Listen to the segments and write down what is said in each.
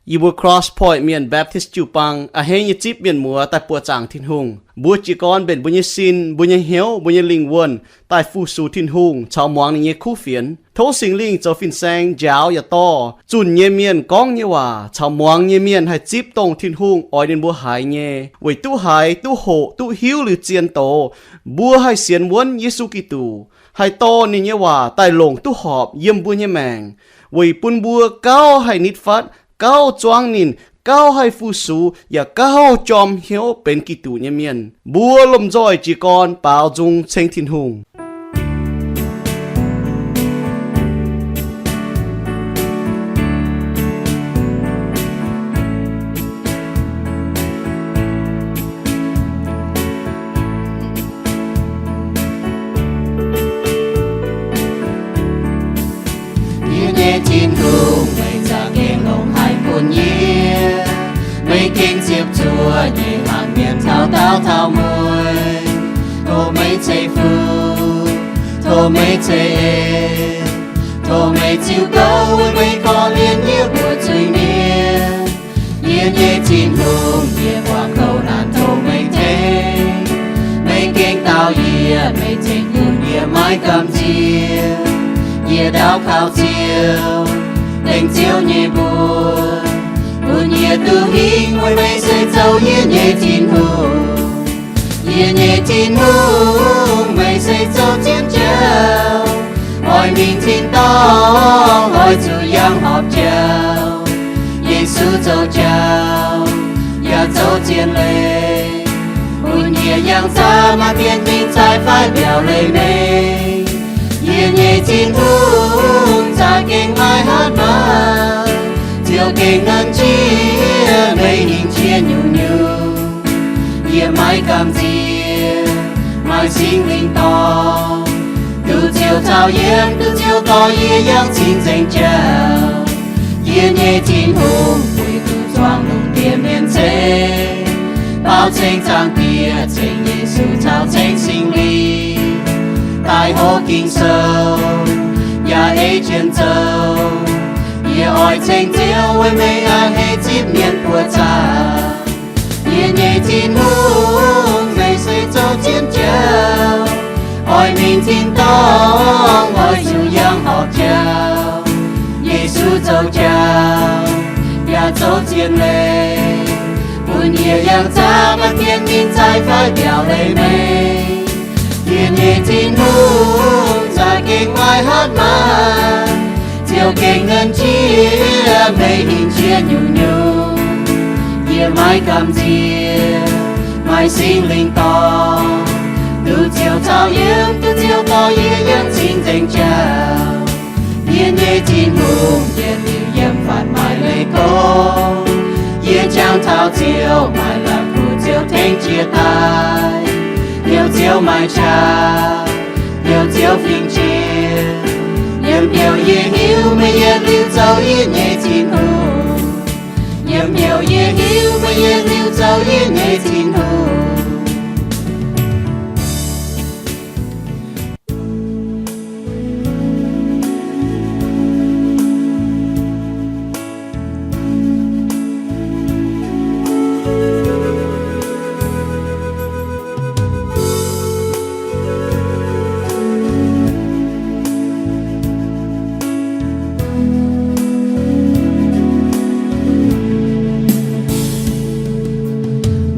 Yie mbuo Cross Point Mienh Baptist jiu-baang a'hneiv nyei zipv mienh muoz daaih buoqc zaangc Tin-Hungh. Mbuo jiez gorn mbenc mbuo nyei sin, mbuo nyei hnyouv, mbuo nyei lingh wuonh daaih fu-sux Tin-Hungh caux muangx ninh nyei kuv fienx. Tov Singx Lingh zoux fin-saeng njaaux yaac dorh zunh nyei mienh gorngv nyei waac caux muangx nyei mienh haih zipv dongh Tin-Hungh oix ninh mbuo haiz nyei. Weic duqv haiz, duqv hoqc, duqv hiuv liuz zien doz, mbuo haih sienx wuonv Yesu Giduc, haih dorh ninh nyei waac daaih longc duqv horpc yiem mbuo nyei maengc, weic bun mbuo gauh haih nitv fatv, gauh zuangv ninh, gauh haih fu-sux, yaac gauh jorm hnyouv benx Giduc nyei mienh. Mbuo lomh nzoih jiez gorn baaux nzung ceng Tin-Hungh. Yie nyei Tin-Hungh, meih za'gengh longc haic bun yie. Meih gengh ziepc zuoqc nyei hnangv mienh taux daauh taux mueiz. Tov meih ceix fuqv, tov meih ceix eix, tov meih ziux gouv weic meih korv-lienh yie mbuo zuiz-mienh. Yie nyei Tin-Hungh, yie buangh kouv naanc tov meih tengx. Meih gengh dau yie, meih tengx bun yie maiv gamh nziex. Yie daux gaux Ziouv, dengv Ziouv nyei mbuox, bun yie duqv hingh weic meih se zoux yie nyei Tin-Hungh. Yie nyei Tin-Hungh, meih se zoux zien jauv, oix mingh tin-dorngh, oix zuqc yangh horpc jauv. Yesu zoux jauv yaac zoux zien leiz, bun yie yangh zaah maaih mienh mingh zaih fai mbiaauc leiz-mengh. Yie nyei Tin-Hungh za'gengh maiv hatc maaz, Ziouv gengh nganc jiex meih hingh jiex nyungc-nyungc. Yie maiv gamh nziex, maaih Singx Lingh dorh, duqv Ziouv caux yiem, duqv Ziouv dorh yie yangh cing-nzengc jauv. Yie nyei Tin-Hungh, weic duqv zuangx lungh ndiev mienh ceng, baaux ceng Zaangc Diex, ceng Yesu caux ceng Singx Lingh, daaih hopv Ging-Sou yaac ei jienv zoux. Yie oix ceng Ziouv weic meih a'hneiv zipv mienh buoqc zaangc. Yie nyei Tin-Hungh, meih se zoux zien jauv, oix mingh tin-dorngh, oix zuqc yangh horpc jauv. Yesu zoux jauv yaac zoux zien leiz, bun yie yangh zaah maaih mienh mingh zaih fai mbiaauc leiz-mengh. Yie nyei Tin-Hungh za'gengh maiv hatc maaz, Ziouv gengh nganc jiex meih hingh jiex nyungc-nyungc. Yie maiv gamh nziex, maaih Singx Lingh dorh, duqv Ziouv caux yiem, duqv Ziouv dorh yie yangh cing-nzengc jauv. Yie nyei Tin-Hungh, yietc liuz yiem fatv maaih leiz gorngv, yie jangx taux Ziouv, maaih lamh kuv Ziouv tengx jiex daaih. Heuc Ziouv maaih qaqv, heuc Ziouv fingx jiex. Yiem hnyouv yie hiuv meih yietc liuz zoux yie nyei Tin-Hungh. Yiem hnyouv yie hiuv meih yietc liuz zoux yie nyei Tin-Hungh.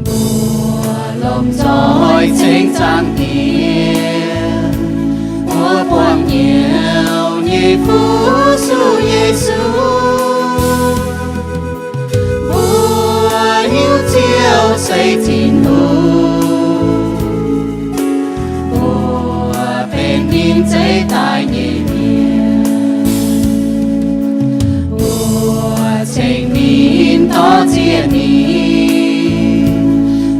Mbuo lomh nzoih ceng Zaangc Diex, mbuo buangh nyouz nyei fu-sux Yesu. Mbuo hiuv Ziouv se Tin-Hungh, mbuo benx ninh zeiv daaih nyei mienh. Mbuo ceng ninh, dorh zieqv ninh,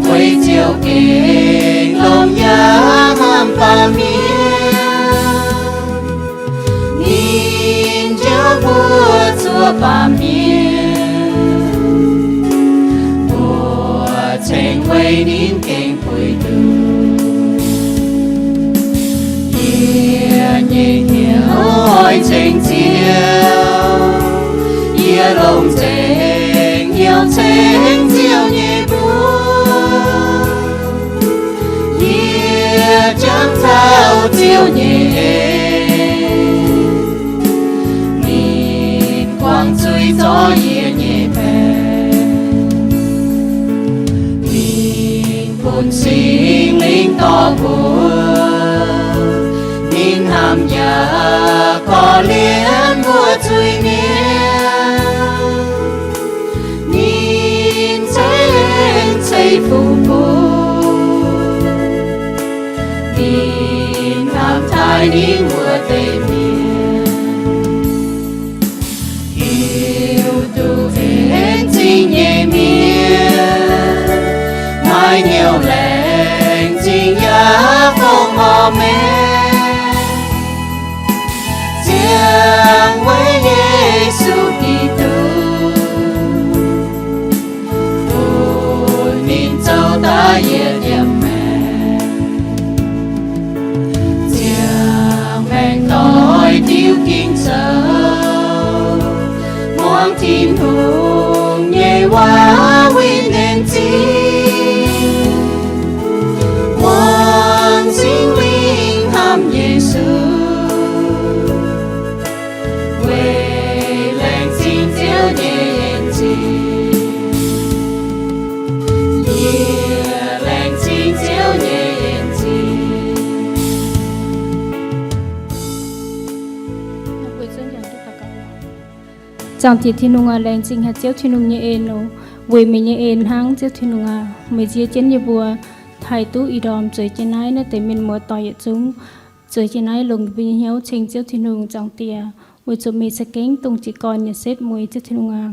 weic Ziouv gengh longx yaac hnamv baamh mienh. Ninh njoux mbuo zuov baamh mienh, mbuo ceng weic ninh gengh puix nduqc. Yie nyei hnyouv oix ceng Ziouv, yie longc nzengc nyei en. Ninh guangc zuiz zorc yie nyei baengc. Ninh bun Singx Lingh dorh mbuo. Ninh hnamv yaac korv-lienh mbuo zuiz mienh. Ninh ceix ceix fuqv bun. Ninh hnamv taaih ninh wuov deix mienh. Hiuv duqv laengz zingh nyei mienh, maaih hnyouv laengz zingh yaac fongc horc maengc. Ziangh weic Yesu Giduc, bun ninh zoux daaih yietc yiemc maengc. Ziangh maengc doix diuv Ging-Sou, muangx Tin-Hungh nyei waac winh nqemh zingh. Muangx Singx Lingh hnamv Yesu, weic laengz zingh Ziouv nyei en zingh. Yie laengz zingh Ziouv nyei en zingh. Zaangc Diex Tin-Hungh aac, laengz zingh haic Ziouv Tin-Hungh nyei en oc. Weic meih nyei en hnangv, Ziouv Tin-Hungh aac, meih nzie jienv yie mbuo haih duqv ih ndorm zueiz jienv naaiv, naaiv deix mienh muoz doic yietc zungv zueiz jienv naaiv longc yie mbuo nyei hnyouv ceng Ziouv Tin-Hungh. Zaangc Diex, weic zuqc meih za'gengh dongh jiez gorn nyei setv mueiz, Ziouv Tin-Hungh aac,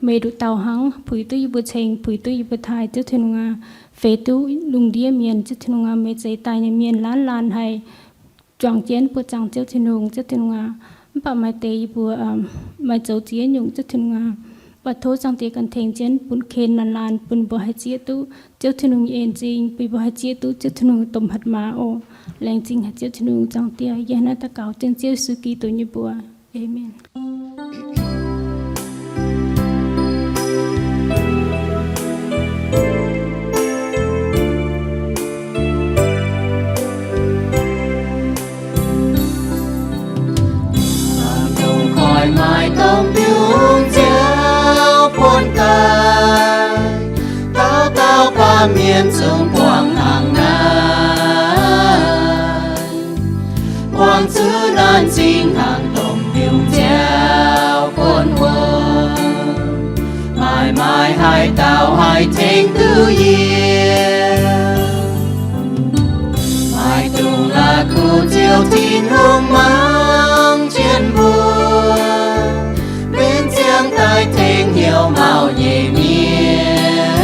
meih nduqc dauh hnangv puix duqv yie mbuo ceng, puix duqv yie mbuo taaih, Ziouv Tin-Hungh aac, feix duqv lungh ndiev mienh, Ziouv Tin-Hungh aac, meih zeix daaih nyei mienh laanh laanh haih juangc jienv buoqc zaangc Ziouv Tin-Hungh, Ziouv Tin-Hungh aac. Mv baac maaih deix yie mbuo maaih zoux ziex nyungc, Ziouv Tin-Hungh aac. Mv baac tov Zaangc Diex ganh tengx jienv bun ken laanh laanh bun mbuo haih zieqv duqv Ziouv Tin-Hungh nyei en zingh, bun mbuo haih zieqv duqv Ziouv Tin-Hungh domh hatc maaz oc. Laengz zingh haic Ziouv Tin-Hungh. Zaangc Diex, yie hnangv naaiv daux gaux dengv Ziouv Yesu Giduc nyei mbuox. Aamen. Dongh koiv maaih domh biungc Ziouv buonv daaih, dauh dauh baamh mienh zungv buangh hnangv naaiv. Buangh zuqc naanc zingh hnangv domh biungc Ziouv buonv wuom, maaih maaih haaix dauh haih tengx duqv yie? Maaih dungx la'kuqv Ziouv Tin-Hungh mangc jienv mbuo, mbenc ziangx daaih tengx hnyouv mauh nyei mienh,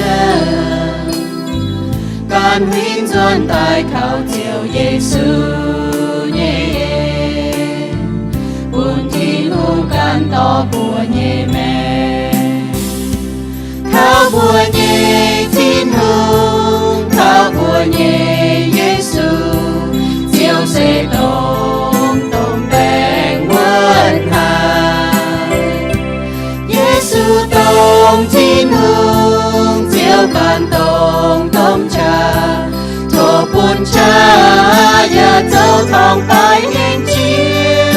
ganh huingx nzuonx daaih kaux Ziouv Yesu nyei en, bun Tin-Hungh ganh dorh mbuo nyei maengc. Kaux mbuo nyei Tin-Hungh, kaux mbuo nyei Yesu, Ziouv se dongh domh baengc wuonv haic. Yesu dongh Tin-Hungh, Ziouv ganh dongh domh qaqv. Tov bun qaqv yaac zoux torngv baaix nyei jiex.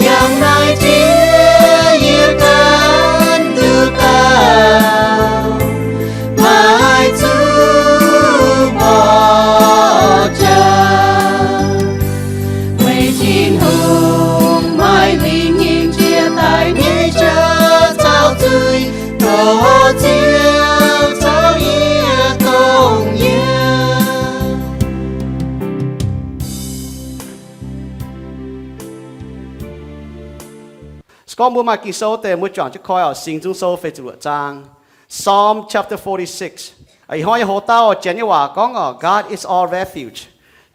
Yangh naaiv jiex yie ganh nduqc dauh, maiv zuqc mborqv jaax. Weic Tin-Hungh maaih lingh nyim jiex daaih nyei jauv caux zuiz, tov Ziouv caux yie dongh yiem. Se gorngv mbuo maaih Ging-Sou deix, mbuo juangc jienv koi oc. Singx Nzung Sou feix ziepc luoqc zaang, Psalm chapter forty-six. Ih hnoi nyei hoc-dauh janx nyei waac gorngv oc, God is our refuge.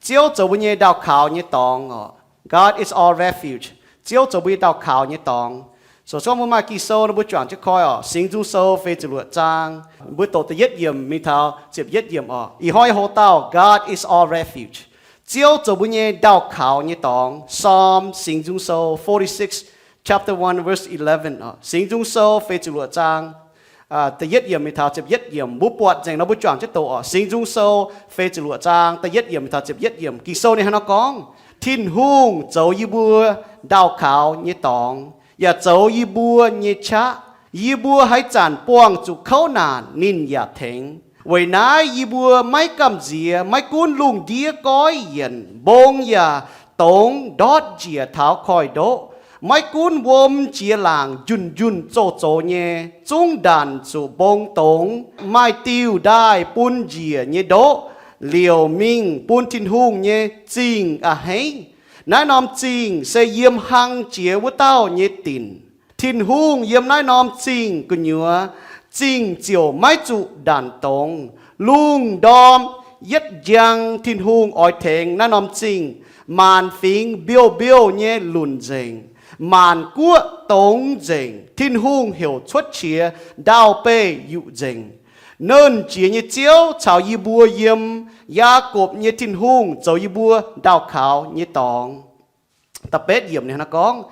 Ziouv zoux mbuo nyei ndau-kaux nyei dorngx oc. God is our refuge. Ziouv zoux mbuo nyei ndau-kaux nyei dorngx. So se gorngv mbuo maaih Ging-Sou nor, mbuo juangc jienv koi oc. Singx Nzung Sou feix ziepc luoqc zaang, mbuo doqc da'yietv yiemc mingh taux ziepc yietv yiemc oc. Ih hnoi nyei hoc-dauh, God is our refuge. Ziouv zoux mbuo nyei ndau-kaux nyei dorngx. Psalm, Singx Nzung Sou forty-six, chapter one, verse eleven oc. Singx Nzung Sou feix ziepc luoqc zaang, da'yietv yiemc mingh taux ziepc yietv yiemc, mbuo buatc nzengc nor mbuo juangc jienv doqc oc. Singx Nzung Sou feix ziepc luoqc zaang da'yietv yiemc mingh taux ziepc yietv yiemc, Ging-Sou ninh hnangv nor gorngv, Tin-Hungh zoux yie mbuo ndau kaux nyei dorngx, yaac zoux yie mbuo nyei qaqv. Yie mbuo haaix zanc buangh zuqc kouv naanc, ninh yaac tengx. Weic naaiv yie mbuo maiv gamh nziex, maiv gunv lungh ndiev goiv yienc, mbong yaac dongz ndortv njiec taux koiv-ndoqv, maiv gunv wuom jiex laangc njunh njunh zoh zoux nyei, zungv ndanc zuqc mbong dongz, maaih diuh ndaaih bun njiec nyei ndoqv, liouc mingh bun Tin-Hungh nyei zingh a'hneiv. Naaiv norm zingh se yiem hlang jiex wuov dauh nyei dinc. Tin-Hungh yiem naaiv norm zingh gu'nyuoz, zingh ziouc maiv zuqc ndanc dongz. Lungh ndorm yietv njang Tin-Hungh oix tengx naaiv norm zingh, maanc fingx mbiouh mbiouh nyei lunc nzengc, maanc guoqv dongz nzengc. Tin-Hungh heuc cuotv qiex ndau-beih yuqc nzengc. Nernh Jiex nyei Ziouv caux yie mbuo yiem, Yaakopv nyei Tin-Hungh zoux yie mbuo ndau kaux nyei dorngx. Da'betv yiemc ninh hnangv naaiv gorngv,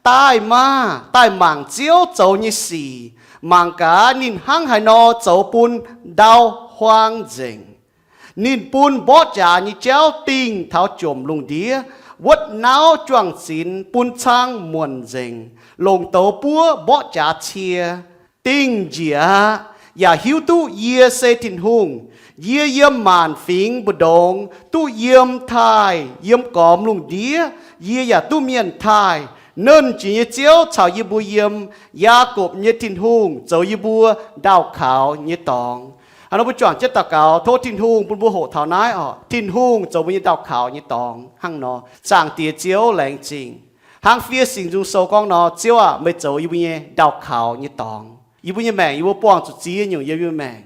Daaih maah! Daaih mangc Ziouv zoux nyei sic. Mangc gaax ninh hnangv haaix nor zoux bun ndau huaang nzengc. Ninh bun mborqv jaax nyei jauv dingh taux jomc lungh ndiev, wuotv nauv juang-zinx bun cang muonc nzengc, longc douz buov mborqv jaax cie. Dingh njiec aqv, yaac hiuv duqv yie se Tin-Hungh. Yie yiem maanc fingx mbu'ndongx duqv yiem taaih, yiem gormx lungh ndiev yie yaac duqv mienh taaih. Nernh Jiex nyei Ziouv caux yie mbuo yiem, Yaakopv nyei Tin-Hungh zoux yie mbuo ndau kaux nyei dorngx. Hnangv nor mbuo juangc jienv daux gaux, tov Tin-Hungh bun mbuo hoqc taux naaiv oc. Tin-Hungh zoux mbuo nyei ndau kaux nyei dorngx hnangv nor. Zaangc Diex Ziouv, laengz zingh. Hnangv fiev Singx Nzung Sou gorngv nor, Ziouv aah, meih zoux yie mbuo nyei ndau kaux nyei dorngx. Yie mbuo nyei maengc yie mbuo buangh zuqc ziex nyungc yiem yie mbuo maengc.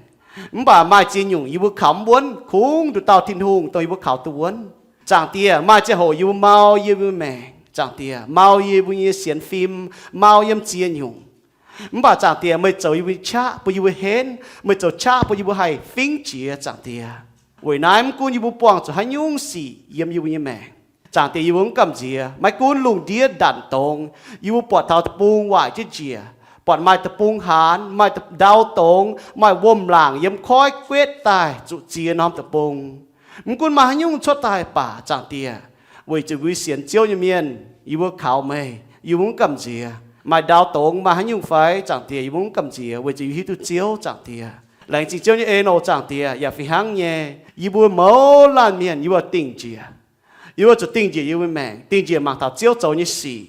Mv baac maaih ziex nyungc yie mbuo kaux mv wuonv, kungx nduqc dauh Tin-Hungh dongh yie mbuo kaux duqv wuonv. Zaangc Diex, maaih ziangh hoc yie mbuo mau yie mbuo maengc. Zaangc Diex, mau yie mbuo nyei sienx fim, mau yiem ziex nyungc. Mv baac Zaangc Diex, meih zoux yie mbuo nyei qaqv bun yie mbuo henv, meih zoux qaqv bun yie mbuo haih fingv jiex, Zaangc Diex. Weic naaiv mv gunv yie mbuo buangh zuqc haaix nyungc sic yiem yie mbuo nyei maengc, Zaangc Diex, yie mbuo mv gamh nziex. Maiv gunv lungh ndiev ndanc dongz, yie mbuo buatc taux deic-bung waaic jienv njiec, buatc maaih deic-bung haanz, maaih ndau dongz, maaih wuom-laangc yiem koiv guetv daaih zuqc ziex norm deic-bung. Mv gunv maaih haaix nyungc cuotv daaih baac, Zaangc Diex, weic zuqc mbuo sienx Ziouv nyei mienh, yie mbuo kaux meih, yie mbuo mv gamh nziex. Maaih ndau dongz maaih haaix nyungc fai, Zaangc Diex, yie mbuo mv gamh nziex, weic zuqc yie hiuv duqv Ziouv, Zaangc Diex. Laengz zingh Ziouv nyei en oc, Zaangc Diex. Yaac fih hnangv nyei, yie mbuo mouz laanh mienh yie mbuo dingh njiec. Yie mbuo zuqc dingh njiec yie mbuo maengc, dingh njiec mangc taux Ziouv zoux nyei sic,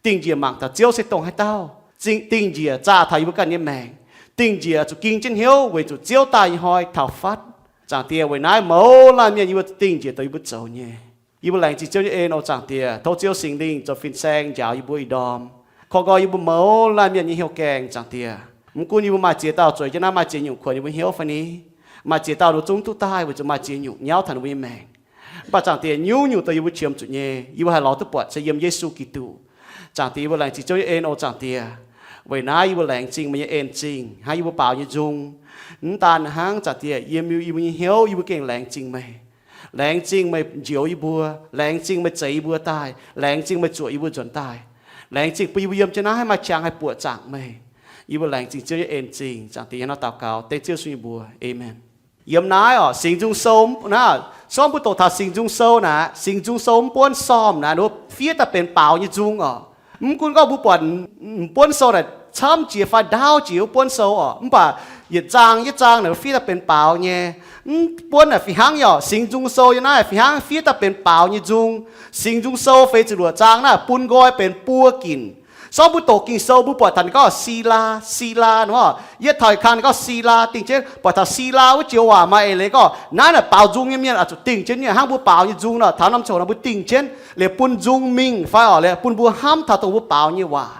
dingh njiec mangc taux Ziouv se dongh haaix dauh, dingh njiec zaah taux yie mbuo ganh nyei maengc, dingh njiec zuqc ging jienv hnyouv weic zuqc Ziouv daaih nyei hnoi taux fatv. Zaangc Diex, weic naaiv mouz laanh mienh yie mbuo zuqc dingh njiec dongh yie mbuo zoux nyei. Yie mbuo laengz zingh Ziouv nyei en oc, Zaangc Diex. Tov Ziouv Singx Lingh zoux fin-saeng njaaux yie mbuo ih ndorm, korv nqoi yie mbuo mouz laanh mienh nyei hnyouv gaengh, Zaangc Diex. Mv gunv yie mbuo maaih ziex dauh zueiz jienv naaiv maaih ziex nyungc kuonx yie mbuo hnyouv fai ni, maaih ziex dauh ninh zungv duqv daaih weic zuqc maaih ziex nyungc nyauv taux ninh mbuo nyei maengc. Mv baac Zaangc Diex, nyungc-nyungc dongh yie mbuo qiemx zuqc nyei, yie mbuo haih lorz duqv buatc se yiem Yesu Giduc. Zaangc Diex, yie mbuo laengz zingh Ziouv nyei en oc, Zaangc Diex. Weic naaiv yie mbuo laengz zingh meih nyei en zingh hnangv yie mbuo baaux nyei nzung. Mv daan hnangv, Zaangc Diex, yiem yie mbuo nyei hnyouv yie mbuo gengh laengz zingh meih. Laengz zingh meih njoux yie mbuo, laengz zingh meih zeix yie mbuo daaih, laengz zingh meih zuoqc yie mbuo nzuonx daaih. Laengz zingh bun yie mbuo yiem jienv naaiv maaih qangx haih buoqc zaangc meih. Yie mbuo laengz zingh Ziouv nyei en zingh, Zaangc Diex, hnangv naaiv daux gaux dengv Ziouv Yesu nyei mbuox. Aamen. Yiem naaiv oc, Singx Nzung Sou naaiv, sorng mbuo doqc taux Singx Nzung Sou naaic, Singx Nzung Sou mv buonv Sormh naaic, fiev daaih benx baaux nyei nzung oc. Mv gunv gorngv mbuo buatc m'buonv sou naaic camv jiex fai ndaauv jiex wuov buonv sou oc, mv baac yietc zaang yietc zaang naaic fiev daaih benx baaux nyei. Mv buonv naaic fih hnangv nyei oc, Singx Nzung Sou yiem naaiv fih hnangv fiev daaih benx baaux nyei nzung. Singx Nzung Sou feix ziepc luoqc zaang naaic bun nqoi benx buo ginc. Sorng mbuo doqc Ging-Sou mbuo buatc taux ninh gorngv Silaa, Silaa nor, yietv taux ih kang ninh gorngv Silaa dingh jienv, buatc taux Silaa wuov joux waac maaih eix leiz gorngv naaiv naaic baaux nzung nyei mienh oix zuqc dingh jienv nyei, hnangv mbuo baaux nyei nzung nor, taux norm ziangh hoc nor mbuo dingh jienv liuz bun nzung mingh fai oc, liuz bun mbuo hnamv taux dongh mbuo baaux nyei waac.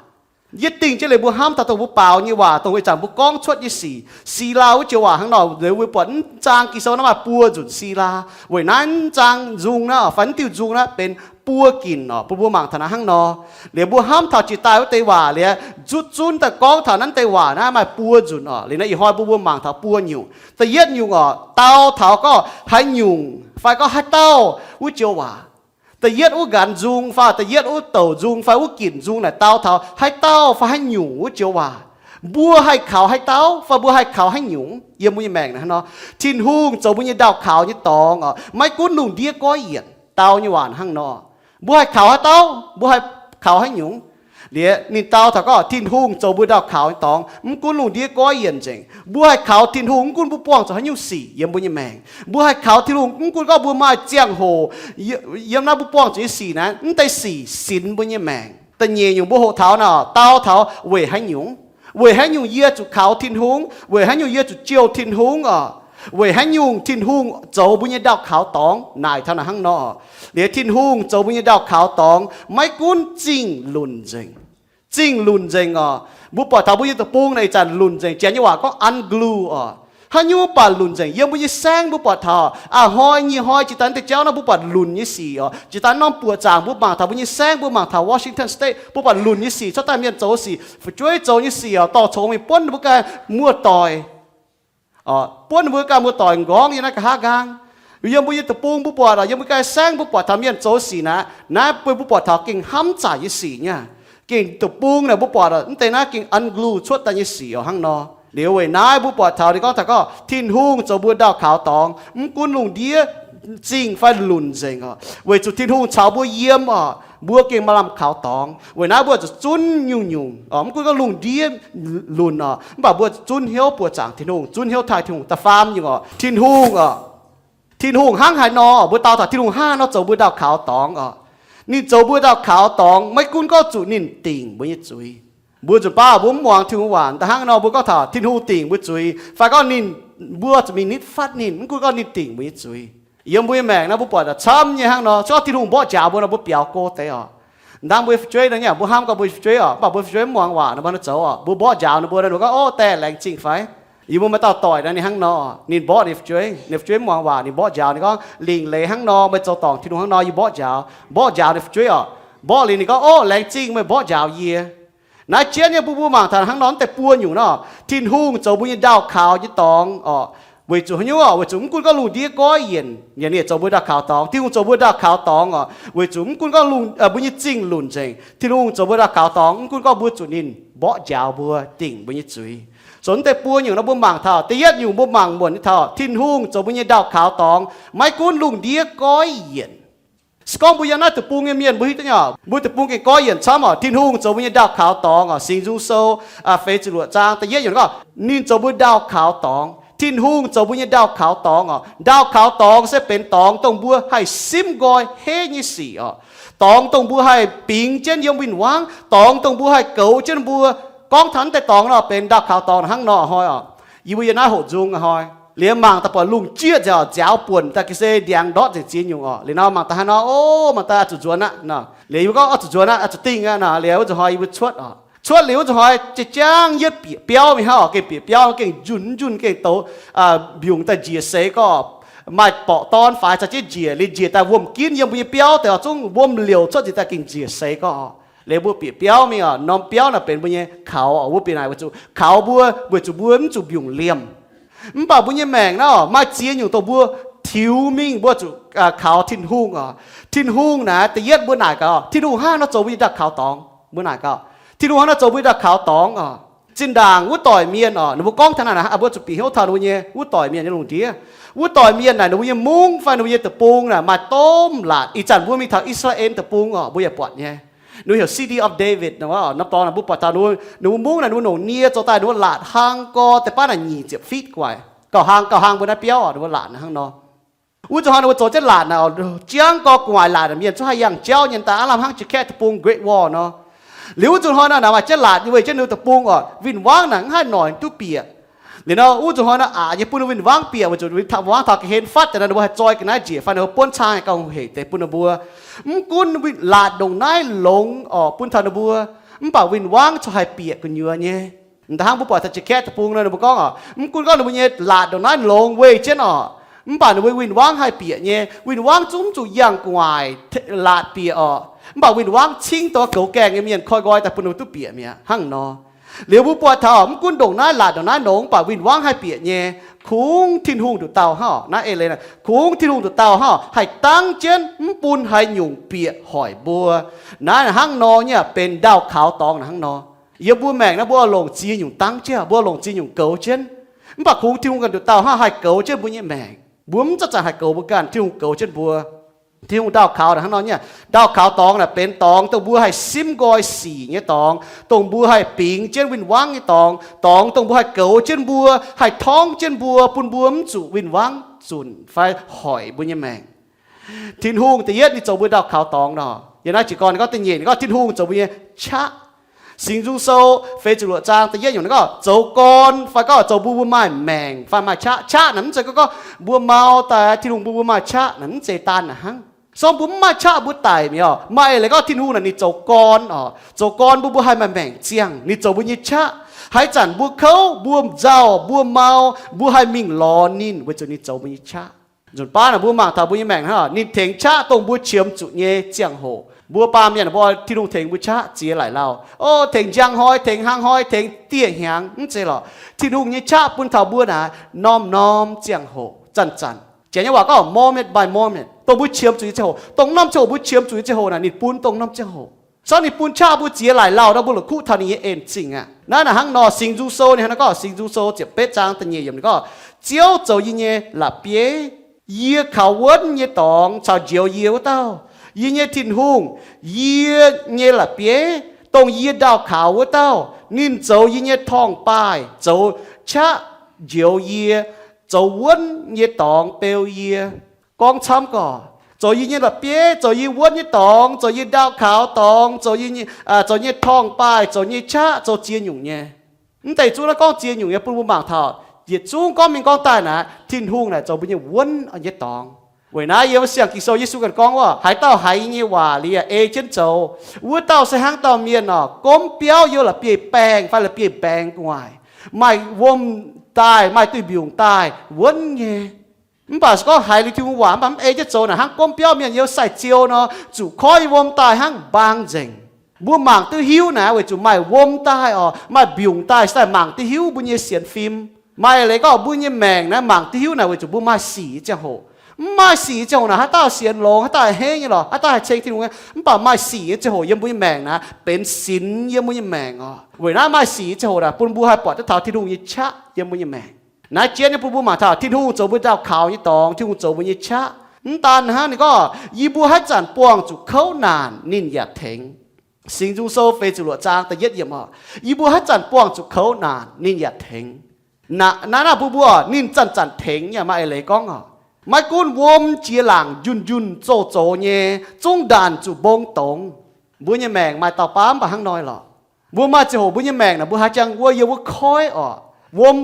Yietv dingh jienv liuz mbuo hnamv taux dongh mbuo baaux nyei waac, dongh ih zanc mbuo gorngv cuotv nyei sic. Silaa wuov joux waac hnangv nor, liuz mbuo buatc mv zaang Ging-Sou naaiv maaih buo nzunc Silaa. Weic naaiv mv zaang nzung naaiv fai mv diuh nzung naaiv benx buo ginc oc, bun mbuo mangc taux naaiv hnangv nor. Liuz mbuo hnamv taux jiex daaih wuov deix waac liuz, zutv zunv daaih gorngv taux naaiv deix waac naaiv maaih buo nzunc oc. Liuz naaiv ih hnoi mbuo mbuo mangc taux buo nyungc. Da'yietv nyungc oc, dau taux gorngv haaix nyungc fai gorngv haaix dauh wuov joux waac. Da'yietv wuov nqanx nzung fai da'yietv wuov douc nzung fai wuov ginc nzung naaic dau taux haaix dauh fai haaix nyungc wuov joux waac. Mbuo haih kaux haaix dauh fai mbuo haih kaux haaix nyungc yiem mbuo nyei maengc naaiv hnangv nor? Tin-Hungh zoux mbuo nyei ndau kaux nyei dorngx oc. Maiv gunv lungh ndiev goiv yienc, dau nyei waac hnangv nor. Mbuo haih kaux haaix dauh, mbuo haih kaux haaix nyungc, liuz ninh dau taux gorngv Tin-Hungh zoux mbuo ndau kaux nyei dorngx, mv gunv lungh ndiev goiv yienc nzengc. Mbuo haih kaux Tin-Hungh mv gunv mbuo buangh zuqc haaix nyungc sic yiem mbuo nyei maengc. Mbuo haih kaux Tin-Hungh mv gunv gorngv mbuo maaih ziangh hoc yiem naaiv mbuo buangh zuqc nyei sic naaiv, mv deix sic sinx mbuo nyei maengc. Da'nyeic nyungc mbuo hoqc taux naaic, dau taux weic haaix nyungc? Weic haaix nyungc yie zuqc kaux Tin-Hungh? Weic haaix nyungc yie zuqc jouh Tin-Hungh oc? Weic haaix nyungc Tin-Hungh zoux mbuo nyei ndau kaux dorngx? Naaic taux naaic hnangv nor. Liuz Tin-Hungh zoux mbuo nyei ndau kaux dorngx maiv gunv zingh lunc nzengc. Zingh lunc nzengc oc. Mbuo buatc taux mbuo nyei deic-bung naaic ih zanc lunc nzengc. Janx nyei waac gorngv unglue oc. Haaix nyungc baac lunc nzengc. Yiem mbuo nyei saengv mbuo buatc taux a'hnoi nyei hnoi jiex daaih deix jauv naaiv mbuo buatc lunc nyei sic oc. Jiex daaih norm buoqc zaangc mbuo mangc taux mbuo nyei saengv, mbuo mangc taux Washington State, mbuo buatc lunc nyei sic, cuotv daaih mienh zoux sic, fu'jueiv zoux nyei sic oc, dorh congx mingh buonv ninh mbuo ganh muoz-doic. Buonv ninh mbuo ganh muoz-doic nqorngv yiem naaiv nqa'haav nqaang. Yiem mbuo nyei deic-bung mbuo buatc oc, yiem mbuo ganh saengv mbuo buatc taux mienh zoux sic naaiv, naaiv bun mbuo buatc taux gengh hnamv zaaic nyei sic nyei. Gengh deic-bung naaic mbuo buatc oc, mv deix naaiv gengh unglue cuotv daaih nyei sic oc hnangv nor. Liuz weic naaiv mbuo buatc taux ninh gorngv taux gorngv Tin-Hungh zoux mbuo ndau kaux dorngx, mv gunv lungh ndiev zingh fai lunc nzengc oc, weic zuqc Tin-Hungh caux mbuo yiem oc, mbuo gengh maaih lamh kaux dorngx. Weic naaiv mbuo zuqc zunv nyungc-nyungc oc, mv gunv gorngv lungh ndiev lunc oc, mv baac mbuo zunv hnyouv buoqc zaangc Tin-Hungh, zunv hnyouv taaih Tin-Hungh. Da'faam nyungc oc, Tin-Hungh oc, Tin-Hungh hnangv haaix nor, mbuo dau taux Tin-Hungh hnangv haaix nor zoux mbuo ndau kaux dorngx oc. Ninh zoux mbuo ndau kaux dorngx maiv gunv gorngv zuqc ninh dingc mbuo nyei zuiz. Mbuo nzunc baav mbuo mv muangx Tin-Hungh waac, da'hnangv nor mbuo gorngv taux Tin-Hungh dingc mbuo zuiz, fai gorngv ninh, mbuo zuqc mingh nitv fatv ninh, mv gunv gorngv ninh dingc mbuo nyei zuiz. Yiem mbuo nyei maengc naaiv mbuo buatc camv nyei hnangv nor, se gorngv Tin-Hungh mborqv njaaux mbuo nor, mbuo biaux go deix oc. Ndangv mbuo nyei fu'jueiv nor, mbuo hnamv gorngv mbuo nyei fu'jueiv oc, mv baac mbuo nyei fu'jueiv mv muangx waac nor, mbuo nor zoux oc, mbuo mborqv njaaux ninh mbuo nor, ninh mbuo gorngv, Ov, diex, laengz zingh fai? Yie mbuo maaih dauh doic nor, ninh hnangv nor, ninh mborqv ninh fu'jueiv, ninh fu'jueiv mv muangx waac, ninh mborqv njaaux, ninh gorngv, Lingc leiz hnangv nor, meih zoux dorngc Tin-Hungh hnangv nor, yie mborqv njaaux. Mborqv njaaux ninh fu'jueiv oc. Mborqv liuz ninh gorngv, Ov, laengz zingh meih mborqv njaaux yie. Naaiv jienv nyei mbuo, mbuo mangc taux hnangv nor, mv deix buo nyungc nor, Tin-Hungh zoux mbuo nyei ndau kaux nyei dorngx oc. Weic zuqc haaix nyungc oc? Weic zuqc mv gunv gorngv lungh ndiev goiv yienc, yaac ninh zoux mbuo ndau kaux dorngx. Tin-Hungh zoux mbuo ndau kaux dorngx oc. Weic zuqc mv gunv gorngv lungh, mbuo nyei zingh lunc nzengc, Tin-Hungh zoux mbuo ndau kaux dorngx, mv gunv gorngv mbuo zuqc ninh mborqv njaaux mbuo, dingc mbuo nyei zuiz. Zoux mv deix buo nyungc nor mbuo mangc taux, da'yietv nyungc mbuo mangc muonc nyei taux Tin-Hungh zoux mbuo nyei ndau kaux dorngx maiv gunv lungh ndiev goiv yienc. Se gorngv mbuo yiem naaiv deic-bung nyei mienh mbuo hiuv duqv nyei oc, mbuo deic-bung gengh goiv yienc camv oc. Tin-Hungh zoux mbuo nyei ndau kaux dorngx oc. Singx Nzung Sou feix ziepc luoqc zaang da'yietv yiemc gorngv, ninh zoux mbuo ndau kaux dorngx. Tin-Hungh zoux mbuo nyei ndau kaux dorngx oc. Ndau kaux dorngx se benx dorngx dongh mbuo haih simv nqoi heiv nyei sic oc. Dorngx dongh mbuo haih bingx jienv yiem win-wangv, dorngx dongh mbuo haih goux jienv mbuo. Gorngv taux naaiv deix dorngx nor benx ndau kaux dorngx hnangv nor hnoi oc. Yie mbuo yiem naaiv hoqc nzung hnoi, liuz mangc daaih buatc lungh jieqv nzengc oc, nziaaux buonc daaih ga'sie ndiangx ndortv nzengc ziex nyungc oc. Liuz nor mangc daaih hnangv nor, ov, mangc daaih oix zuqc nzuonx aqv nor. Liuz yie mbuo gorngv oix zuqc nzuonx aqv, oix zuqc dingh aqv nor. Liuz wuov nzunc hnoi yie mbuo cuotv oc. Cuotv liuz wuov nzunc hnoi za'jangv yietv bieqc biauv mingh hnangv oc. Gengh bieqc biauv gengh njunh njunh gengh douz, mbiungc daaih njiec seix gorngv maaih borqc dorn faix caux jienv njiec. Liuz njiec daaih wuom-ginv yiem mbuo nyei biauv deix oc, zungv wuom liouc cuotv nzengc daaih gengh njiec seix gorngv oc. Liuz mbuo bieqc biauv mingh oc. Norm biauv naaic benx mbuo nyei kaux oc. Mbuo bieqc naaic weic zuqc kaux mbuo, weic zuqc mbuo mv zuqc mbiungc liemh. Mv baac mbuo nyei maengc naaiv oc, maaih ziex nyungc dongh mbuo tiux mingh mbuo zuqc kaux Tin-Hungh oc. Tin-Hungh naaic da'yietv mbuo naaic gaax, Tin-Hungh hnangv haaix nor zoux mbuo nyei ndau-kaux dorngx? Mbuo naaic gaax, Tin-Hungh hnangv haaix nor zoux mbuo nyei ndau-kaux dorngx oc? Zinh ndaangc wuov doic mienh oc, ninh mbuo gorngv taux naaic, mbuo zuqc bieqc hnyouv taux ninh mbuo nyei wuov doic mienh nyei lungh ndiev. Wuov doic mienh naaic ninh mbuo nyei mungv fai ninh mbuo nyei deic-bung naaic maaih domh laatc. Ih zanc mbuo mingh taux I^saa^laa^en Deic-Bung oc, mbuo yaac buatc nyei. Ninh mbuo heuc City of David nor, norm dorngx naaic mbuo buatc taux ninh mbuo mungv naaic, ninh mbuo longc nie zoux daaih, ninh mbuo laatc hlang gorx deix baav naaic nyic ziepc feet gu'nguaaic. Gauh hlang, gauh hlang mbuo naaiv biauv oc, ninh mbuo laatc hnangv nor. Wuov nzunc hnoi ninh mbuo zoux jienv laatc naaic, jangv gorx gu'nguaaic laatc naaic mienh zungv haih yangh jauv nyei, daaih aav lamh hnangv Jakaev Deic-Bung Great Wall nor. Liuz wuov nzunc hnoi naaic, naaic maaih jienv laatc weic jienv ninh deic-bung oc, win-wangv naaic mv haih noic duqv bieqc. Liuz nor wuov nzunc hnoi naaic aqc nyei bun ninh win-wangv bieqc, weic zuqc win-wangv taux ga'hlen fatv deix nor, ninh mbuo haih zoi ga'naaiv njiec fai ninh mbuo buonv cang gauh hec deix bun ninh mbuo. Mv gunv laatc ndongc naaiv longx oc bun taux ninh mbuo, mv baac win-wangv corc haih bieqc gu'nyuoz nyei. Da'hnangv mbuo buatc taux Jakaev Deic-Bung nor, ninh mbuo gorngv oc, mv gunv gorngv ninh mbuo nyei laatc ndongc naaiv longx weic jienv oc, mv baac ninh mbuo win-wangv haih bieqc nyei. Win-wangv zungv mv zuqc yangh gu'nguaaic laatc bieqc oc, mv baac win-wangv cingv dongh goux gaengh nyei mienh koi nqoi daaih bun ninh mbuo duqv bieqc mi'aqv hnangv nor. Liuz mbuo buatc taux mv gunv ndongc naaiv laatc ndongc naaiv longx, mv baac win-wangv haih bieqc nyei. Kungx Tin-Hungh nduqc dauh hnangv oc. Naaiv eix leiz naaic, kungx Tin-Hungh nduqc dauh hnangv oc, haih dangv jienv mv bun haaix nyungc bieqc hoic mbuo. Naaiv hnangv nor nyei benx ndau-kaux dorngx hnangv nor. Yiem mbuo maengc naaiv mbuo oix longc ziex nyungc dangv jienv, mbuo oix longc ziex nyungc goux jienv. Mv baac kungx Tin-Hungh ganh nduqc dauh hnangv haih goux jienv mbuo nyei maengc. Mbuo mv zanc-zanc haih goux mbuo ganh, Tin-Hungh goux jienv mbuo. Tin-Hungh ndau-kaux naaic hnangv nor nyei. Ndau-kaux dorngx naaic benx dorngx dongh mbuo haih simv nqoi sic nyei dorngx, dongh mbuo haih bingx jienv win-wangv nyei dorngx, dorngx dongh mbuo haih goux jienv mbuo, haih torngv jienv mbuo, bun mbuo mv zuqc win-wangv zunc fai hoic mbuo nyei maengc. Tin-Hungh da'yietv ninh zoux mbuo ndau-kaux dorngx nor. Yiem naaiv jiez gorn ninh gorngv da'nyeic, ninh gorngv Tin-Hungh zoux mbuo nyei qaqv. Singx Nzung Sou feix ziepc luoqc zaang da'yietv nyungc ninh gorngv zoux gorn fai gorngv zoux mbuo, mbuo maaih maengc fai maaih qaqv. Qaqv naaic mv zeiz gorngv, gorngv mbuo mau daaih Tin-Hungh bun mbuo maaih qaqv naaic, mv zeiz daan naaic hnangv. Se gorngv mbuo mv maaih qaqv mbuo daic mi'aqv. Maaih eix leiz gorngv Tin-Hungh naaic ninh zoux gorn oc, zoux gorn bun mbuo haih maaih maengc ziangh. Ninh zoux mbuo nyei qaqv. Haaix zanc mbuo kouv, mbuo nzauh, mbuo mau, mbuo haih mingh lorz ninh weic zuqc ninh zoux mbuo nyei qaqv. Nzunc baav naaic mbuo mangc taux mbuo nyei maengc hnangv, ninh tengx qaqv dongh mbuo qiemx zuqc nyei ziangh hoc. Mbuo baamh mienh mbuo oix Tin-Hungh tengx mbuo qaqv ziex laic lauh. O, tengx njang hnoi, tengx hnangv hnoi, tengx dieh hnyangx, mv zeiz lorqc. Tin-Hungh nyei qaqv bun taux mbuo naaic norm-norm ziangh hoc, zanc-zanc. Janx nyei waac gorngv moment by moment, dongh mbuo qiemx zuqc nyei ziangh hoc, dongh norm ziangh hoc mbuo qiemx zuqc nyei ziangh hoc naaic ninh bun dongh norm ziangh hoc. Se gorngv ninh bun qaqv mbuo ziex laic lauh nor, mbuo la'kuqv taux ninh nyei en zingh aqv. Naaiv naaic hnangv nor, Singx Nzung Sou ninh hnangv naaiv gorngv, Singx Nzung Sou ziepc betv zaang da'nyeic yiemc ninh gorngv, Ziouv zoux yie nyei la'bieiv, yie kaux wuonv nyei dorngx caux njoux yie wuov dauh. Yie nyei Tin-Hungh, yie nyei la'bieiv, dongh yie ndau kaux wuov dauh. Ninh zoux yie nyei torngv-baaih, zoux qaqv njoux yie, zoux wuonv nyei dorngx beu yie. Gorngv camv gorqv, zoux yie nyei la'bieiv, zoux yie wuonv nyei dorngx, zoux yie ndau kaux dorngx, zoux yie nyei, zoux nyei torngv-baaih, zoux nyei qaqv, zoux ziex nyungc nyei. Mv deix zungv naaiv gorngv ziex nyungc nyei bun mbuo mangc taux, yietc zungv gorngv mingh gorngv daaih naaic, Tin-Hungh naaic zoux mbuo nyei wuonv nyei dorngx. Weic naaiv yiem Siang-Ging-Sou Yesu ganh gorngv wuov, haaix dauh haiz yie nyei waac liuz yaac ei jienv zoux, wuov dauh se hnangv dauh mienh oc, gomv biauv yiem la'bieiv-baengh fai la'bieiv-mbaengx gu'nguaaic, maaih wuom daaih, maaih duih mbiungc daaih wuonv nyei. Mv baac se gorngv haiz liuz Tin-Hungh waac mv baac mv ei jienv zoux naaic, hnangv gomv biauv mienh yiem sai-ziou nor, zuqc koiv nyei wuom daaih hnangv mbaang nzengc. Mbuo mangc duqv hiuv naaic weic zuqc maaih wuom daaih oc, maaih mbiungc daaih, se daaih mangc duqv hiuv mbuo nyei sienx fim. Maaih leiz gorngv mbuo nyei maengc naaiv mangc duqv hiuv naaic weic zuqc mbuo maaih sic nyei ziangh hoc. Mv maaih sic nyei ziangh hoc naaic, haaix dauh sienx longx, haaix dauh haih hneiv nyei lorqc, haaix dauh haih ceng Tin-Hungh nyei. Mv baac maaih sic nyei ziangh hoc yiem mbuo nyei maengc naaiv benx sinx yiem mbuo nyei maengc oc. Weic naaiv maaih sic nyei ziangh hoc naaic bun mbuo haih buatc duqv taux Tin-Hungh nyei qaqv yiem mbuo nyei maengc. Naaiv jien nyei bun mbuo mangc taux Tin-Hungh zoux mbuo ndau kaux nyei dorngx, Tin-Hungh zoux mbuo nyei qaqv. Mv daan hnangv, ninh gorngv, Yie mbuo haaix zanc buangh zuqc kouv naanc, ninh yaac tengx. Singx Nzung Sou feix ziepc luoqc zaang da'yietv yiemc oc, Yie mbuo haaix zanc buangh zuqc kouv naanc, ninh yaac tengx. Naaiv, naaiv bun mbuo, ninh zanc-zanc tengx yaac maaih eix leiz gorngv oc. Maiv gunv wuom jiex laangc njunh njunh zoux zoux nyei, zungv ndaanc zuqc mbong dongz. Mbuo nyei maengc maaih dauh baav mv baac hnangv nor lorqc. Mbuo maaih ziangh hoc mbuo nyei maengc naaic mbuo haaix jangx wuov yiem wuov koiv oc, wuom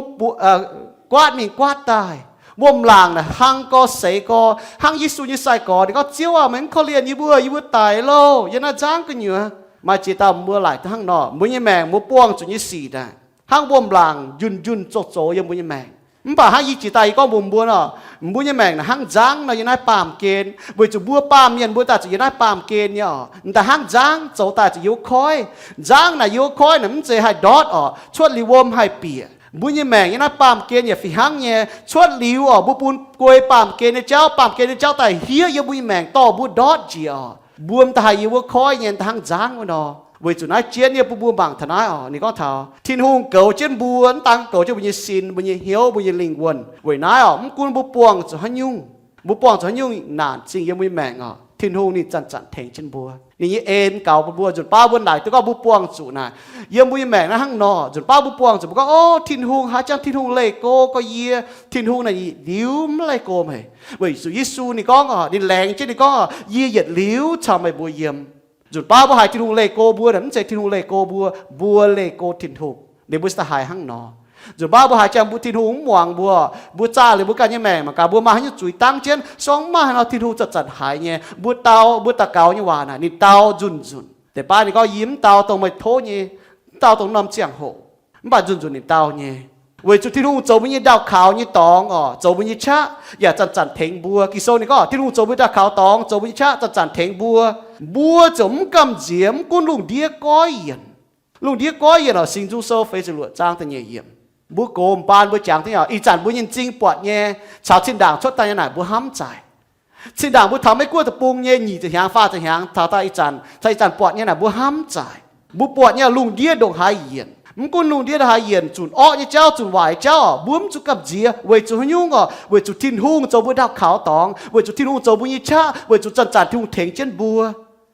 guaatv mingh guaatv daaih, wuom-laangc naaic hlang gorx seix gorx, hnangv Yesu nyei sai-gorx ninh gorngv, Ziouv aah, meih mv korv-lienh yie mbuo, yie mbuo daic loh, yiem naaiv nzangv gu'nyuoz. Maaih ziex dauh mbuo laaic duqv hnangv nor, mbuo nyei maengc mbuo buangh zuqc nyei sic naaic, hnangv wuom-laangc njunh njunh zoux zoux yiem mbuo nyei maengc. Mv baac hnangv yie jiex daaih yie gorngv mbuox mbuo nor, mbuo nyei maengc naaic hnangv nzangv nor yiem naaiv baamh gen, weic zuqc mbuo baamh mienh mbuo daaih zuqc yiem naaiv baamh gen nyei oc. M'daaih hnangv nzangv zoux daaih zuqc yiem wuov koiv. Nzangv naaic yiem wuov koiv naaic mv zeiz haih ndortv oc, cuotv liuz wuom haih bieqc. Mbuo nyei maengc yiem naaiv baamh gen yaac fih hnangv nyei, cuotv liuz oc, mbuo bun guei baamh gen nyei jauv, baamh gen nyei jauv daaih hiev yiem mbuo nyei maengc dorh mbuo ndortv njiec oc. Mbuo m'daaih haih yiem wuov koiv nyei, m'daaih hnangv nzangv wuov nor. Weic zuqc naaiv jienv nyei bun mbuo mangc taux naaiv oc, ninh gorngv taux Tin-Hungh goux jienv mbuo, mv daan goux jienv mbuo nyei sin, mbuo nyei hnyouv, mbuo nyei lingh wuonh. Weic naaiv oc, mv gunv mbuo buangh zuqc haaix nyungc, mbuo buangh zuqc haaix nyungc naanc zingh yiem mbuo nyei maengc oc, Tin-Hungh ninh zanc-zanc tengx jienv mbuo. Ninh nyei en gaux bun mbuo. Nzunc baav mbuo laaic duqv gorngv mbuo buangh zuqc naaic, yiem mbuo nyei maengc naaiv hnangv nor. Nzunc baav mbuo buangh zuqc mbuo gorngv, O, Tin-Hungh haaix jangx Tin-Hungh leih go gorx yie, Tin-Hungh naaic yietc liuz mv leih go meih. Weic zuqc Yesu ninh gorngv oc, ninh laengz jienv ninh gorngv oc, Yie yietc liuz caux meih mbuo yiem. Nzunc baav mbuo haiz Tin-Hungh leih go mbuo naaic, mv zeiz Tin-Hungh leih go mbuo, mbuo leih go Tin-Hungh. Ninh mbuo se daaih haiz hnangv nor. Nzunc baav mbuo haiz jangx mbuo Tin-Hungh mv muangx mbuo, mbuo zaah liuz mbuo ganh nyei maengc mangc gaax mbuo maaih haaix nyungc zuiz dangv jienv, se gorngv mv maaih nor Tin-Hungh zanc-zanc haiz nyei. Mbuo dau, mbuo daux gaux nyei waac naaic ninh dau nzunc-nzunc. Deix baav ninh gorngv, Yie mv dau dongh meih tov nyei, mv dau dongh norm ziangh hoc, mv baac nzunc-nzunc ninh dau nyei. Weic zuqc Tin-Hungh zoux mbuo nyei ndau-kaux nyei dorngx oc, zoux mbuo nyei qaqv yaac zanc-zanc tengx mbuo. Ging-Sou ninh gorngv Tin-Hungh zoux mbuo ndau-kaux dorngx, zoux mbuo nyei qaqv zanc-zanc tengx mbuo. Mbuo ziouc mv gamh nziex mv gunv lungh ndiev goiv yienc. Lungh ndiev goiv yienc oc, Singx Nzung Sou feix ziepc luoqc zaang da'nyeic yiemc. Mbuo gox m'baan mbuo jangx dingv oc, ih zanc mbuo nyei m'zing buatc nyei, caux zinh ndaangc cuotv daaih nyei naaic mbuo hnamv zaaic. Zinh ndaangc mbuo taux Meiv-Guoqv deic-bung nyei nyic ziepc hnyangx, faah ziepc hnyangx taux daaih ih zanc, caux ih zanc buatc nyei naaic mbuo hnamv zaaic. Mbuo buatc nyei lungh ndiev ndongc haaix yienc, mv gunv lungh ndiev ndongc haaix yienc, zunc orqv nyei jauv, zunc waaic jauv oc, mbuo mv zuqc gamh nziex. Weic zuqc haaix nyungc oc? Weic zuqc Tin-Hungh zoux mbuo ndau kaux dorngx, weic zuqc Tin-Hungh zoux mbuo nyei qaqv, weic zuqc zanc-zanc Tin-Hungh tengx jienv mbuo.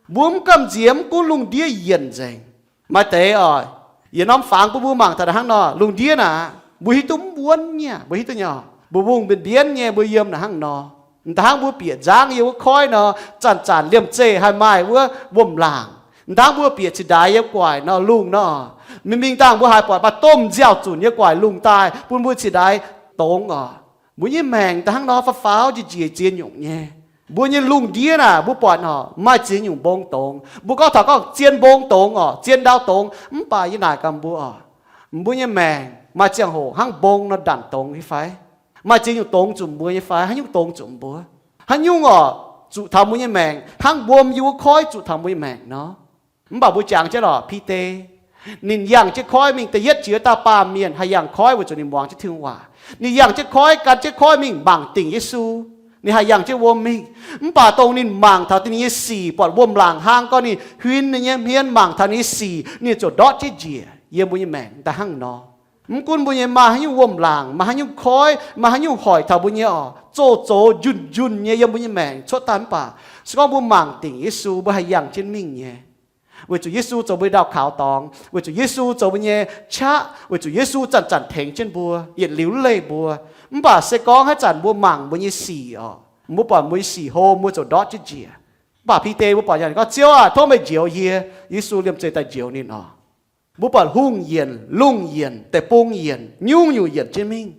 Mbuo mv gamh nziex, mv gunv lungh ndiev yienc nzengc. Maaih deix oc, yietc norm fangx bun mbuo mangc taux haaix nor, lungh ndiev naaic mbuo hiuv duqv mv wuonv nyei, mbuo hiuv duqv nyei oc, mbuo mbungh mbienv mbienv nyei, mbuo yiem naaic hnangv nor. M'daaih hnangv mbuo bieqc nzangv yiem wuov koiv nor, zanc-zanc liemh zeih haih maaih wuov wuom-laangc. M'daaih hnangv mbuo bieqc cingx daaix yiem gu'nguaaic nor, lungh nor, mingh mingh dangh mbuo haiz buatc maaih domh nziaaux-zunc nyei gu'nguaaic lungh daaih bun mbuo cingx daaix dongz oc. Mbuo nyei maengc daaih hnangv nor faaux faaux njiec njiec ziex nyungc nyei. Mbuo nyei lungh ndiev naaic mbuo buatc oc, maaih ziex nyungc mbong dongz. Mbuo gorngv taux gorngv zien mbong dongz oc, zien ndau dongz, mv baac yie naaic gaax mbuo oc, mbuo nyei maengc maaih ziangh hoc hnangv mbong nor ndanc dongz nyei fai? Maaih ziex nyungc dongz zuqc mbuo nyei fai? Haaix nyungc dongz zuqc mbuo? Haaix nyungc oc, zuqc taux mbuo nyei maengc hnangv wuom yiem wuov koiv zuqc taux mbuo nyei maengc nor? Mv baac mbuo jangx jienv oc, Bide, ninh yangh jienv koiv mingh, da'yietv jiex dauh baamh mienh haih yangh koiv weic zuqc ninh muangx jienv Tin-Hungh waac. Ninh yangh jienv koiv, gan jienv koiv mingh mangc dingc Yesu. Ninh haih yangh jienv wuom mingh. Mv baac dongh ninh mangc taux ninh nyei sic, buatc wuom-laangc hlang gorn ninh huin ninh nyei hmien mangc taux ninh nyei sic, ninh ziouc ndortv jienv njiec. Yiem mbuo nyei maengc daaih hnangv nor. Mv gunv mbuo nyei maaih haaix nyungc wuom-laangc, maaih haaix nyungc koiv, maaih haaix nyungc hoic taux mbuo nyei oc, zoux zoux njunh njunh nyei yiem mbuo nyei maengc cuotv daaih mv baac, se gorngv mbuo mangc dingc Yesu, mbuo haih yangh jienv mingh nyei. Weic zuqc Yesu zoux mbuo nyei ndau kaux dorngx, weic zuqc Yesu zoux mbuo nyei qaqv, weic zuqc Yesu zanc-zanc tengx jienv mbuo, yietc liuz leih mbuo. Mv baac se gorngv haaix zanc mbuo mangc mbuo nyei sic oc, mbuo buatc mbuo nyei sic hlo, mbuo ziouc ndortv jienv njiec. Mv baac Bide mbuo buatc yaac gorngv, Ziouv aah, tov meih njoux yie. Yesu liemh zeih daaih njoux ninh oc. Mbuo buatc hungh yienc, lungh yienc, deic-bung yienc, nyungc-nyungc yienc jienv mingh.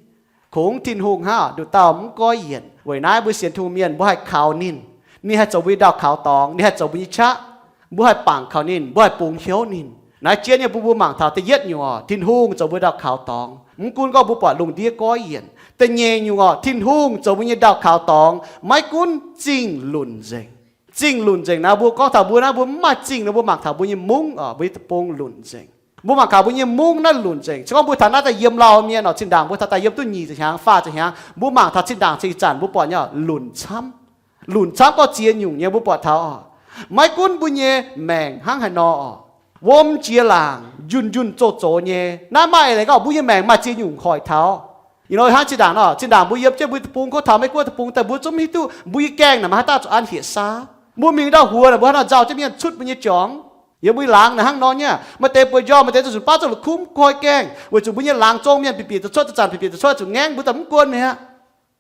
Kungx Tin-Hungh hnangv nduqc dauh mv goiv yienc. Weic naaiv mbuo sienx Tin-Hungh mienh mbuo haih kaux ninh. Ninh haih zoux mbuo nyei ndau kaux dorngx, ninh haih zoux mbuo nyei qaqv. Mbuo haih bangc kaux ninh, mbuo haih bungx hnyouv ninh. Naaiv jien nyei bun mbuo mangc taux da'yietv nyungc oc, Tin-Hungh zoux mbuo ndau kaux dorngx, mv gunv gorngv mbuo buatc lungh ndiev goiv yienc. Da'nyeic nyungc oc, Tin-Hungh zoux mbuo nyei ndau kaux dorngx maiv gunv zingh lunc nzengc. Zingh lunc nzengc naaiv mbuo gorngv taux mbuo naaiv mbuo mv maaih zingh nor mbuo mangc taux mbuo nyei mungv oc, mbuo nyei deic-bung lunc nzengc. Mbuo mangc taux mbuo nyei mungv naaiv lunc nzengc. Se gorngv mbuo taux naaiv daaih yiem lauh mienh oc, zinh ndaangc mbuo taux daaih yiem duqv nyic ziepc hnyangx, faah ziepc hnyangx, mbuo mangc taux zinh ndaangc cingx zanc mbuo buatc nyei oc, lunc camv. Lunc camv gorngv ziex nyungc nyei mbuo buatc taux oc. Maiv gunv mbuo nyei maengc hnangv haaix nor oc, wuom jiex laangc, njunh njunh zoh zox nyei. Naaiv maaih eix leiz gorngv mbuo nyei maengc maaih ziex nyungc hoic taux. Ih hnoi hnangv zinh ndaangc nor, zinh ndaangc mbuo yiem jienv mbuo deic-bung, kov taux Meiv Guoqv deic-bung daaih mbuo zungv mv hiuv duqv mbuo nyei gaengh naaic maaih haaix dauh zuqc an hieqv saauv. Mbuo mingh ndau huox naaic mbuo haaix nor nzauh jienv mienh cuotv mbuo nyei jorngx. Yiem mbuo laangz naaic hnangv nor nyei, maaih deix bueix njormh, maaih deix zuqc zuqc baav zuqc la'kuqv mv koi gaengh, weic zuqc mbuo nyei laangz zong mienh bieqc bieqc zoux cuotv, zanc zanc bieqc bieqc zoux cuotv zuqc ngaengv mbuo daaih mv guon mi'aqv.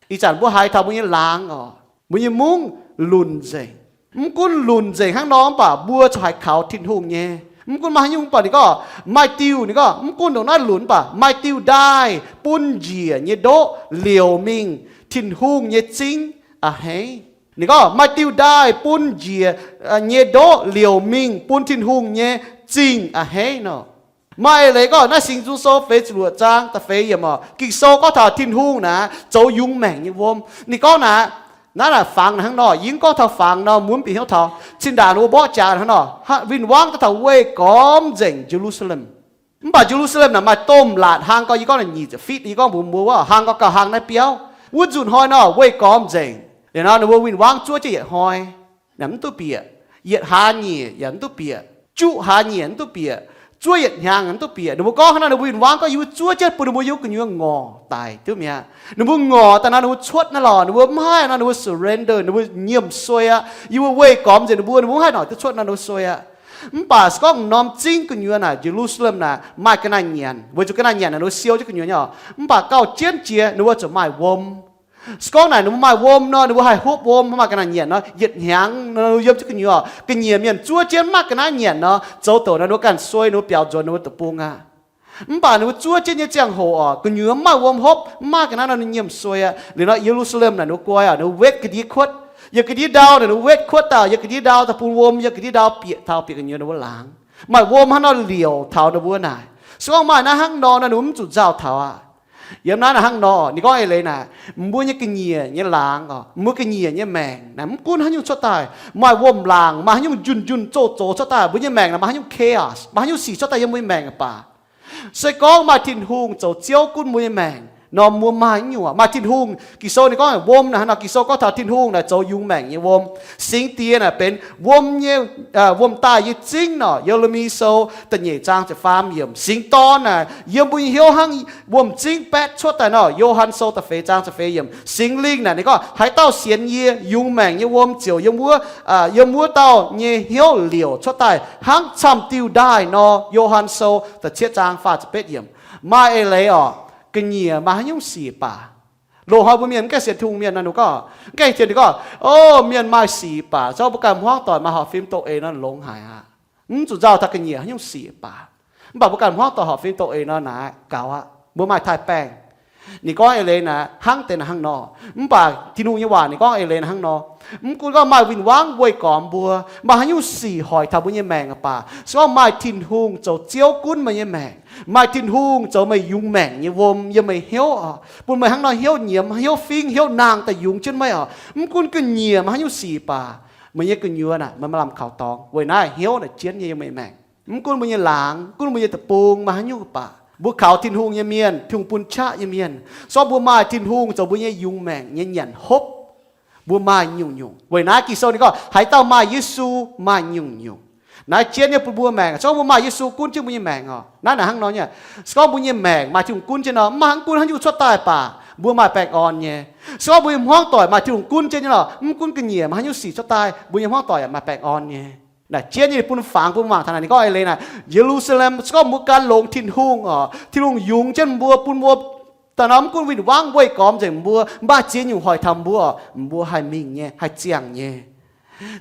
Ih zanc mbuo haiz taux mbuo nyei laangz oc, mbuo nyei mungv lunc nzengc. Mv gunv lunc nzengc hnangv nor mv baac mbuo corc haih kaux Tin-Hungh nyei. Mv gunv maaih haaix nyungc mv baac ninh gorngv maaih diuh, ninh gorngv mv gunv ndongc naaiv lunc mv baac maaih diuh ndaaih bun njiec nyei ndoqv liouc mingh Tin-Hungh nyei zingv a'hneiv. Ninh gorngv maaih diuh ndaaih bun njiec nyei ndoqv liouc mingh bun Tin-Hungh nyei zingh a'hneiv nor. Maaih eix leiz gorngv naaiv Singx Nzung Sou feix ziepc luoqc zaang da'feix yiemc oc, Ging-Sou gorngv taux Tin-Hungh naaic zoux yungz maengc nyei wuom. Ninh gorngv naaic, naaiv naaic fangx naaic hnangv nor, yie mv gorngv taux fangx nor, mbuo mv bieqc hnyouv taux. Cin-ndaangc ninh mbuo mborqv jaax hnangv nor, win-wangv daaih taux weih gormx nzengc Ye^lu^saa^lem. Mv baac Ye^lu^saa^lem naaic maaih domh laatc hlang gau, yie gorngv naaic nyic ziepc feet, yie gorngv mbuox mbuo wuov hlang gau gauh hlang naaiv biauv. Wuov nzunc hnoi nor weih gormx nzengc. Liuz nor ninh mbuo win-wangv zuov jienv yietc hnoi, naaic mv duqv bieqc. Yietc hlaax nyieqc yaac mv duqv bieqc. Juqv hlaax nyieqc mv duqv bieqc. Zuov yietc hnyangx mv duqv bieqc. Ninh mbuo gorngv hnangv naaiv, ninh mbuo win-wangv gorngv yie mbuo zuov jienv bun ninh mbuo yiem gu'nyuoz ngorc daic duqv mi'aqv. Ninh mbuo ngorc daaih nor ninh mbuo cuotv naaiv lorh, ninh mbuo mv haih nor ninh mbuo surrender, ninh mbuo nyiemc suei aqv. Yie mbuo weih gormx nzengc ninh mbuo, ninh mbuo mv haih noic duqv cuotv naaiv, ninh mbuo suei aqv. Mv baac se gorngv norm zingv gu'nyuoz naaic, Ye^lu^saa^lem naaic maaih ga'naaiv nyanc, weic zuqc ga'naaiv nyanc naaic ninh mbuo siou jienv gu'nyuoz nyei oc. Mv baac gauh jienv jiex ninh mbuo zuqc maaih wuom. Se gorngv naaic ninh mbuo maaih wuom nor, ninh mbuo haih hopv wuom, maaih ga'naaiv nyanc nor, yietc hnyangx nor yiem jienv gu'nyuoz oc, ga'nyiec mienh zuov jienv mv maaih ga'naaiv nyanc nor, zoux douc nor ninh mbuo ganh suei, ninh mbuo biaux nzuonx ninh mbuo deic-bung aqv. Mv baac ninh mbuo zuov jienv nyei ziangh hoc oc, gu'nyuoz mv maaih wuom hopv, mv maaih ga'naaiv nor ninh nyiemc suei aqv. Liuz nor Ye^lu^saa^lem naaic ninh mbuo guai oc, ninh mbuo wetv ga'ndiev kuotv. Yiem ga'ndiev ndau naaic ninh mbuo wetv kuotv daaih, yiem ga'ndiev ndau daaih bun wuom, yiem ga'ndiev ndau bieqc taux bieqc gu'nyuoz ninh mbuo laangz. Maaih wuom hnangv nor liouc taux ninh mbuo naaic. Se gorngv maaih naaiv hnangv nor nor ninh mbuo mv zuqc nzauh taux aqv. Yiem naaiv naaic hnangv nor, ninh gorngv eix leiz naaic, mbuo nyei ga'nyiec nyei laangz oc, mbuo ga'nyiec nyei maengc naaic mv gunv haaix nyungc cuotv daaih, maaih wuom-laangc, maaih haaix nyungc njunh njunh zoh zox cuotv daaih, mbuo nyei maengc naaic maaih haaix nyungc chaos, maaih haaix nyungc sic cuotv daaih yiem mbuo nyei maengc baac, se gorngv maaih Tin-Hungh zoux Ziouv gunv mbuo nyei maengc, Norm wuom maaih nyungc, maaih Tin-Hungh. Ging-Sou ninh gorngv wuom naaic, hnangv nor Ging-Sou gorngv taux Tin-Hungh naaic zoux yungz maengc nyei wuom. Singx Diex naaic benx wuom nyei, wuom-daaih nyei zingv nor. Ye^le^mi Sou da'nyeic zaang ziepc faam yiemc. Singx Dorn naaic yiem mbuo nyei hnyouv hnangv wuom-zingv baetv cuotv daaih nor. Yo^han Sou da'feix zaang ziepc feix yiemc. Singx Lingh naaic ninh gorngv, haaix dauh sienx yie, yungz maengc nyei wuom ziouc yiem wuov, yiem wuov dauh nyei hnyouv liouc cuotv daaih hnangv camv-diuh ndaaih nor. Yo^han Sou da'cietv zaang faah ziepc betv yiemc. Maaih eix leiz oc, ga'nyiec maaih haaix nyungc sic baac. Loz-hnoi mbuo mienh mv gaengh sienx Tin-Hungh mienh nor, ninh gorngv, mv gaengh sienx, ninh gorngv, o, mienh maaih sic baac, zorqv mbuo ganh hmuangv doic maaih horpc fim doqc eix nor longx haic aqv. Mv zuqc nzauh taux ga'nyiec haaix nyungc sic baac. Mv baac mbuo ganh hmuangv doic horpc fim doqc eix nor naaic gaux aqv. Mbuo maaih taaih-baengh. Ninh gorngv eix leiz naaic hnangv deix naaic hnangv nor. Mv baac Tin-Hungh nyei waac ninh gorngv eix leiz naaic hnangv nor. Mv gunv gorngv maaih win-wangv weih gormx mbuo, maaih haaix nyungc sic hoic taux mbuo nyei maengc baac, se gorngv maaih Tin-Hungh zoux Ziouv gunv meih nyei maengc, maaih Tin-Hungh zoux meih yungz maengc nyei wuom yiem meih hnyouv oc, bun meih hnangv nor hnyouv nyiemz, hnyouv fingv, hnyouv nangh daaih yungz jienv meih oc. Mv gunv ga'nyiec maaih haaix nyungc sic baac, meih nyei gu'nyuoz naaic meih maaih lamh kaux dorngx. Weic naaiv hnyouv naaic jienv nyei yiem meih maengc. Mv gunv mbuo nyei laangz, mv gunv mbuo nyei deic-bung maaih haaix nyungc baac, mbuo kaux Tin-Hungh nyei mienh, Tin-Hungh bun qaqv nyei mienh, se gorngv mbuo maaih Tin-Hungh zoux mbuo nyei yungz maengc nyei nyanc hopv, mbuo maaih nyungc-nyungc. Weic naaiv Ging-Sou ninh gorngv, haaix dauh maaih Yesu, maaih nyungc-nyungc. Naaiv jienv nyei bun mbuo maengc, se gorngv mbuo maaih Yesu gunv jienv mbuo nyei maengc oc. Naaiv naaic hnangv nor nyei, se gorngv mbuo nyei maengc maaih Tin-Hungh gunv jienv nor, mv maaih hnangv gunv haaix nyungc cuotv daaih baac mbuo maaih baengh orn nyei. Se gorngv mbuo nyei hmuangv doic maaih Tin-Hungh gunv jienv nyei lorqc, mv gunv ga'nyiec maaih haaix nyungc sic cuotv daaih, mbuo nyei hmuangv doic yaac maaih baengh orn nyei. Naaic jienv nyei bun fangx bun mangc taux naaic, ninh gorngv eix leiz naaic, Ye^lu^saa^lem, se gorngv mbuo gan longx Tin-Hungh oc, Tin-Hungh yungz jienv mbuo, bun mbuo daaih nor mv gunv win-wangv weih gormx nzengc mbuo, maaih ziex nyungc hoic taux mbuo, mbuo haih mingh nyei, haih ziangh nyei.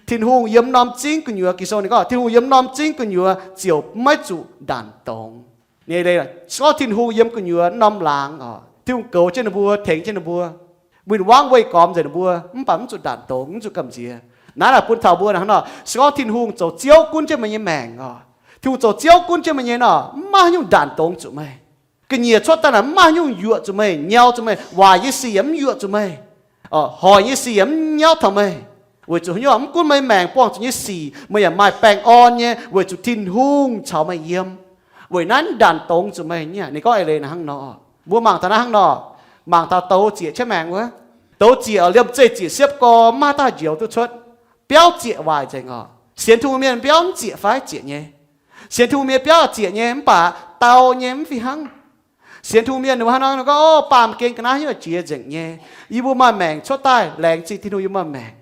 Tin-Hungh yiem norm zingv gu'nyuoz, Ging-Sou ninh gorngv, Tin-Hungh yiem norm zingv gu'nyuoz ziouc maiv zuqc ndanc dongz. Ninh gorngv Tin-Hungh yiem gu'nyuoz norm laangz oc, Tin-Hungh goux jienv ninh mbuo, tengx jienv ninh mbuo, win-wangv weih gormx nzengc ninh mbuo, mv baac mv zuqc ndanc dongz, mv zuqc gamh nziex. Naaiv naaic bun taux mbuo hnangv nor, se gorngv Tin-Hungh zoux Ziouv gunv jienv meih nyei maengc oc, Tin-Hungh zoux Ziouv gunv jienv meih nyei nor, mv maaih haaix nyungc ndanc dongz zuqc meih. Ga'nyiec cuotv daaih naaic mv maaih haaix nyungc yuoqc zuqc meih, nyau zuqc meih, waaic nyei sic yaac mv yuoqc zuqc meih, hoic nyei sic yaac mv nyauv taux meih. Weic zuqc haaix nyungc? Mv gunv meih maengc buangh zuqc nyei sic, meih yaac maaih baengh orn nyei, weic zuqc Tin-Hungh caux meih yiem. Weic naaiv ndanc dongz zuqc meih nyei. Ninh gorngv eix leiz naaic hnangv nor. Mbuo mangc taux naaiv hnangv nor, mangc taux douz ziec qiex maengx wuov. Douz ziec liemh zeih ziec siepv gorx mv maaih dauh njoux duqv cuotv. Biauv ziec waaic nzengc oc. Sienx Tin-Hungh mienh biauv mv ziec fai? Ziec nyei. Sienx Tin-Hungh mienh biauv ziec nyei mv baac dau nyei mv fih hnangv. Sienx Tin-Hungh mienh ninh mbuo hnangv nor gorngv, o, baamh gen ga'naaiv hnyouv jiex nzengc nyei. Yie mbuo maaih maengc cuotv daaih, laengz zingh Tin-Hungh yie mbuo maaih maengc.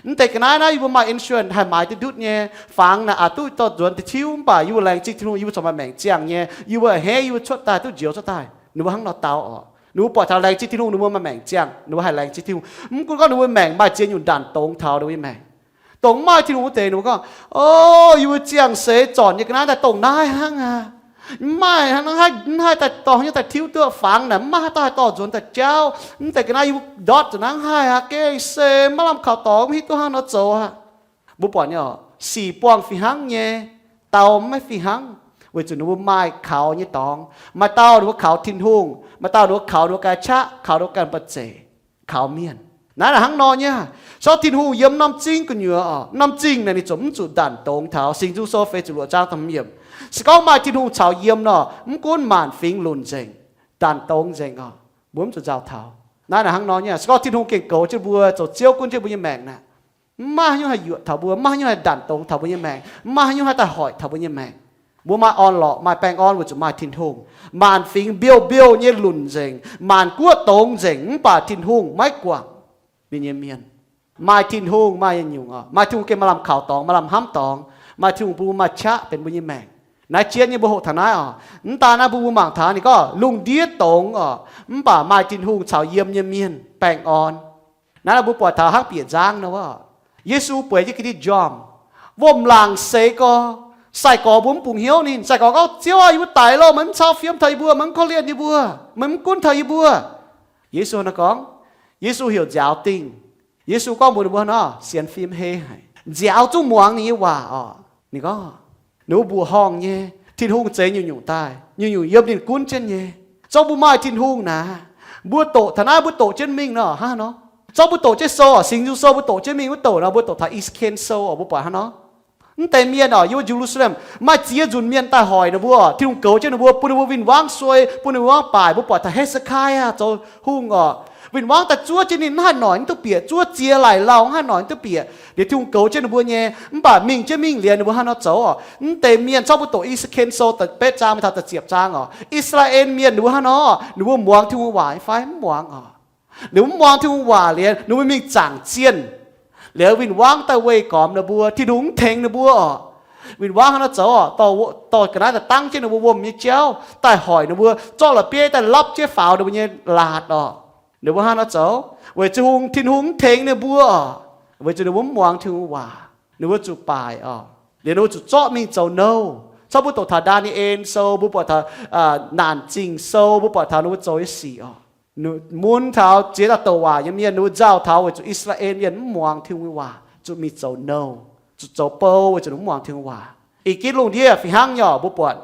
Mv deix ga'naaiv naaiv yie mbuo maaih insurance haih maaiz duqv ndutv nyei. Fangx naaic aqc duqv dorh nzuonx deix tiuv mv baac yie mbuo laengz zingh Tin-Hungh yie mbuo corc maaih maengc ziangh nyei. Yie mbuo a'hneiv yie mbuo cuotv daaih duqv njoux cuotv daaih. Ninh mbuo hnangv nor dau oc. Ninh mbuo buatc taux laengz zingh Tin-Hungh ninh mbuo maaih maengc ziangh, ninh mbuo haih laengz zingh Tin-Hungh. Mv gunv gorngv ninh mbuo maengc maaih ziex nyungc ndanc dongz taux ninh mbuo nyei maengc. Dongh mv maaih Tin-Hungh wuov deix ninh mbuo gorngv, o, yie mbuo ziangh seix zornc nyei ga'naaiv daaih dongh naaiv hnangv aqv. Mv maaih hnangv, mv haih daaih dorh haaix nyungc daaih tiuv duqv. Fangx naaic mv maaih haaix dauh haih dorh nzuonx daaih jauv. Mv deix ga'naaiv yie mbuo ndortv zuqc hnangv haih aqv, gengh se maiv lamh kaux dorngx, mv hiuv duqv hnangv nor zoux aqv. Mbuo buatc nyei oc, sic buangh fih hnangv nyei, dau maiv fih hnangv, weic zuqc ninh mbuo maaih kaux nyei dorngx. Maaih dauh ninh mbuo kaux Tin-Hungh, maaih dauh ninh mbuo kaux ninh mbuo ganh qaqv, kaux ninh mbuo ganh ba'zeic, kaux mienh. Naaiv naaic hnangv nor nyei. Sortv Tin-Hungh yiem norm zingv gu'nyuoz oc, norm zingh naaic ninh ziouc mv zuqc ndanc dongz taux. Singx Nzung Sou feix ziepc luoqc zaang da'hmz yiemc. Se gorngv maaih Tin-Hungh caux yiem nor, mv gunv maanc fingx lunc nzengc, ndanc dongz nzengc oc, mbuo mv zuqc nzauh taux. Naaiv naaic hnangv nor nyei. Se gorngv Tin-Hungh gengh goux jienv mbuo, zoux Ziouv gunv jienv mbuo nyei maengc naaic, mv maaih haaix nyungc haih yuoqc taux mbuo, mv maaih haaix nyungc haih ndanc dongz taux mbuo nyei maengc, mv maaih haaix nyungc haih daaih hoic taux mbuo nyei maengc. Mbuo maaih orn-lorqc, maaih baengh orn weic zuqc maaih Tin-Hungh. Maanc fingx mbiouh mbiouh nyei lunc nzengc, maanc guoqv dongz nzengc, mv baac Tin-Hungh maiv guangc ninh nyei mienh. Maaih Tin-Hungh maaih nyungc oc, maaih Tin-Hungh gengh maaih lamh kaux dorngx, maaih lamh hnamv dorngx, maaih Tin-Hungh bun mbuo maaih qaqv benx mbuo nyei maengc. Naaiv jienv nyei mbuo hoqc taux naaiv oc. Mv daan naaiv mbuo, mbuo mangc taux ninh gorngv lungh ndiev dongz oc, mv baac maaih Tin-Hungh caux yiem nyei mienh baengh orn. Naaiv mbuo buatc taux hnangv bieqc nzangv nor wuov, Yesu bueix jienv ga'ndiev njormh, wuom-laangc seix gorx. Sai-gorx mbuo mv bungx hnyouv ninh. Sai-gorx gorngv, Ziouv aah, yie mbuo daic loh, meih mv cau fiem taux yie mbuo, meih mv korv-lienh yie mbuo, meih mv gunv taux yie mbuo. Yesu nor gorngv, Yesu heuc nziaaux dingh. Yesu gorngv mbuox ninh mbuo nor, sienx fim hei haic, nziaaux zungv muangx ninh nyei waac oc. Ninh gorngv, ninh mbuo mbuoqc horngh nyei. Tin-Hungh zeix nyungc-nyungc daaih, nyungc-nyungc yiem ninh gunv jienv nyei. Zorqv mbuo maaih Tin-Hungh naaic, mbuo doqc taux naaiv, mbuo doqc jienv mingh nor hnangv haaix nor? Zorqv mbuo doqc jienv sou oc, Singx Nzung Sou mbuo doqc jienv mingh, mbuo doqc nor, mbuo doqc taux Ezekiel Sou oc, mbuo buatc hnangv nor. Mv deix mienh oc, yiem wuov Ye^lu^saa^lem maaih ziex nzunc mienh daaih hoic ninh mbuo oc. Tin-Hungh goux jienv ninh mbuo, bun ninh mbuo win-wangv suei, bun ninh mbuo win-wangv baaic. Mbuo buatc taux He^se^kai^yaa zoux hungh oc, win-wangv daaih zuov jienv ninh, mv haih noic mv duqv bieqc, zuov ziex laaic lauh mv haih noic mv duqv bieqc. Liuz Tin-Hungh goux jienv ninh mbuo nyei, mv baac mingh jienv mingh liuz ninh mbuo haaix nor zoux oc? Mv deix mienh, zorqv mbuo doqc I^saa^laa^en Sou da'betv zaang mingh taux da'ziepc zaang oc. I^saa^laa^en Mienh ninh mbuo hnangv nor, ninh mbuo muangx Tin-Hungh waac fai mv muangx oc? Ninh mbuo mv muangx Tin-Hungh waac liuz, ninh mbuo mingh zaangc zienh, liuz win-wangv daaih weih gormx ninh mbuo, Tin-Hungh mv tengx ninh mbuo oc. Win-wangv hnangv nor zoux oc, dorh ga'naaiv daaih dangv jienv ninh mbuo wuom nyei jauv, daaih hoic ninh mbuo, zorqv la'bieiv daaih lapv jienv faaux ninh mbuo nyei laatc oc. Ninh mbuo hnangv nor zoux weic zuqc Tin-Hungh mv tengx ninh mbuo oc, weic zuqc ninh mbuo mv muangx Tin-Hungh waac, ninh mbuo zuqc baaic oc. Liuz ninh mbuo zuqc zorqv mingh zoux nouh. Zorqv mbuo doqc taux Ndaa^ni^en Sou, mbuo buatc taux Naanc Zingh Sou, mbuo buatc taux ninh mbuo zoux nyei sic oc. Mun taux ziex dauh douc waac nyei mienh, ninh mbuo nzauh taux weic zuqc I^saa^laa^en Mienh mv muangx Tin-Hungh nyei waac, zuqc mingh zoux nouh, zuqc zoux bou weic zuqc ninh mv muangx Tin-Hungh waac. Ih ginv lungh ndiev fih hnangv nyei oc, mbuo buatc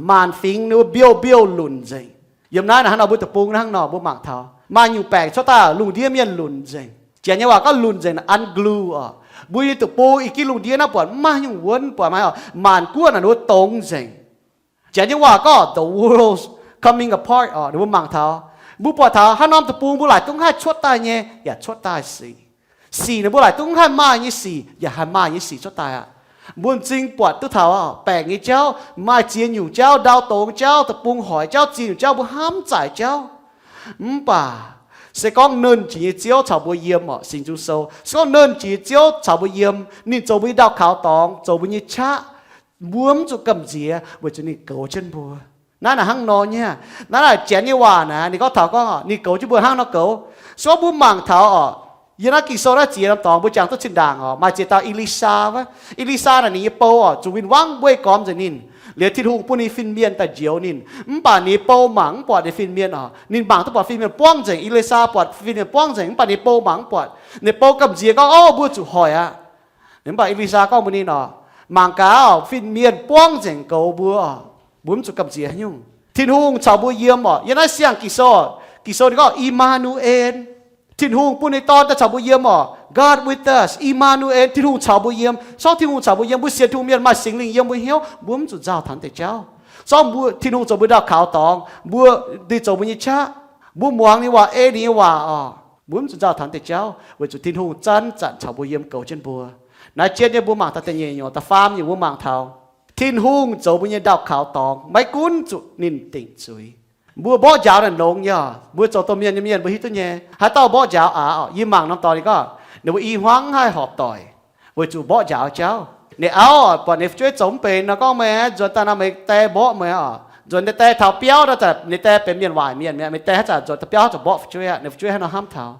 maanc fingx ninh mbuo mbiouh mbiouh lunc nzengc. Yiem naaiv hnangv nor mbuo deic-bung hnangv nor mbuo mangc taux maaih nyungc baengc cuotv daaih, lungh ndiev mienh lunc nzengc. Janx nyei waac gorngv lunc nzengc naaic unglue oc. Mbuo nyei deic-bung ih ginv lungh ndiev naaiv buatc mv maaih nyungc wuonv, buatc maaih oc, maanc guoqv naaic ninh mbuo dongz nzengc. Janx nyei waac gorngv the world's coming apart oc, ninh mbuo mangc taux, mbuo buatc taux haaix norm deic-bung mbuo laaic duqv haih cuotv daaih nyei yaac cuotv daaih sic. Sic ninh mbuo laaic duqv haih maaih nyei sic yaac haih maaih nyei sic cuotv daaih aqv. Mbuo m'zing buatc duqv taux baengc nyei jauv, maaih ziex nyungc jauv, ndau dongz jauv, deic-bung hoic jauv, ziex nyungc jauv mbuo hnamv zaaic jauv. Mv baac se gorngv Nernh Jiex nyei Ziouv caux mbuo yiem oc, Singx Nzung Sou, se gorngv Nernh Jiex nyei Ziouv caux mbuo yiem, ninh zoux mbuo nyei ndau-kaux dorngx, zoux mbuo nyei qaqv, mbuo mv zuqc gamh nziex weic zuqc ninh goux jienv mbuo. Naaiv naaic hnangv nor nyei. Naaiv naaic Janx nyei waac naaic ninh gorngv taux gorngv ninh goux jienv mbuo hnangv nor goux. Se gorngv mbuo mangc taux oc, yiem naaiv Ging-Sou naaiv ziex norm dorngx mbuo jangx duqv zinh ndaangc oc, maaih ziex dauh E^li^saa wuov. E^li^saa naaic ninh nyei bou oc, zuqc win-wangv weih gormx nzengc ninh. Liuz Tin-Hungh bun ninh fin-mienh daaih njoux ninh. Mv baac ninh nyei bou mangc mv buatc ninh fin-mienh oc. Ninh mangc duqv buatc fin-mienh buangv nzengc. E^li^saa buatc fin-mienh buangv nzengc, mv baac ninh nyei bou mangc mv buatc. Ninh bou gamh nziex gorngv, Ov, mbuo zuqc hoic aqv. Mv baac E^li^saa gorngv mbuox ninh oc, Mangc gaax, fin-mienh buangv nzengc goux mbuo oc. Mbuo mv zuqc gamh nziex haaix nyungc. Tin-Hungh caux mbuo yiem oc. Yiem naaiv siang Ging-Sou, Ging-Sou ninh gorngv, I^maa^nu^en, Tin-Hungh bun ninh Dorn daaih caux mbuo yiem oc. God with us, I^maa^nu^en, Tin-Hungh caux mbuo yiem. Se gorngv Tin-Hungh caux mbuo yiem, mbuo sienx Tin-Hungh mienh maaih Singx Lingh yiem mbuo hnyouv, mbuo mv zuqc nzauh taux naaiv deix jauv. Se gorngv mbuo, Tin-Hungh zoux mbuo ndau-kaux dorngx, mbuo, ninh zoux mbuo nyei qaqv, mbuo muangx ninh waac, ei ninh nyei waac oc, mbuo mv zuqc nzauh taux naaiv deix jauv, weic zuqc Tin-Hungh zanc-zanc caux mbuo yiem goux jienv mbuo. Naaiv jienv nyei mbuo mangc taux da'nyeic nyungc, da'faam nyungc mbuo mangc taux Tin-Hungh zoux mbuo nyei ndau-kaux dorngx maiv gunv zuqc ninh dingc zuiz. Mbuo mborqv njaaux naaic longx nyei oc. Mbuo zoux domh mienh nyei mienh mbuo hiuv duqv nyei. Haaix dauh mborqv njaaux aqv oc, yie mangc norm dorngx ninh gorngv ninh mbuo i hmuangv haih horpc doic, weic zuqc mborqv njaaux jauv. Ninh auv oc, buatc ninh fu'jueiv zoux mv benx nor gorngv, Meih nzuonx daaih nor meih die mborqv meih oc. Nzuonx die taux biauv nor, ninh die benx mienh waaic mienh mi'aqv, meih die haaix zanc nzuonx daaih biauv zuqc mborqv fu'jueiv aqv. Ninh fu'jueiv haaix nor hnamv taux?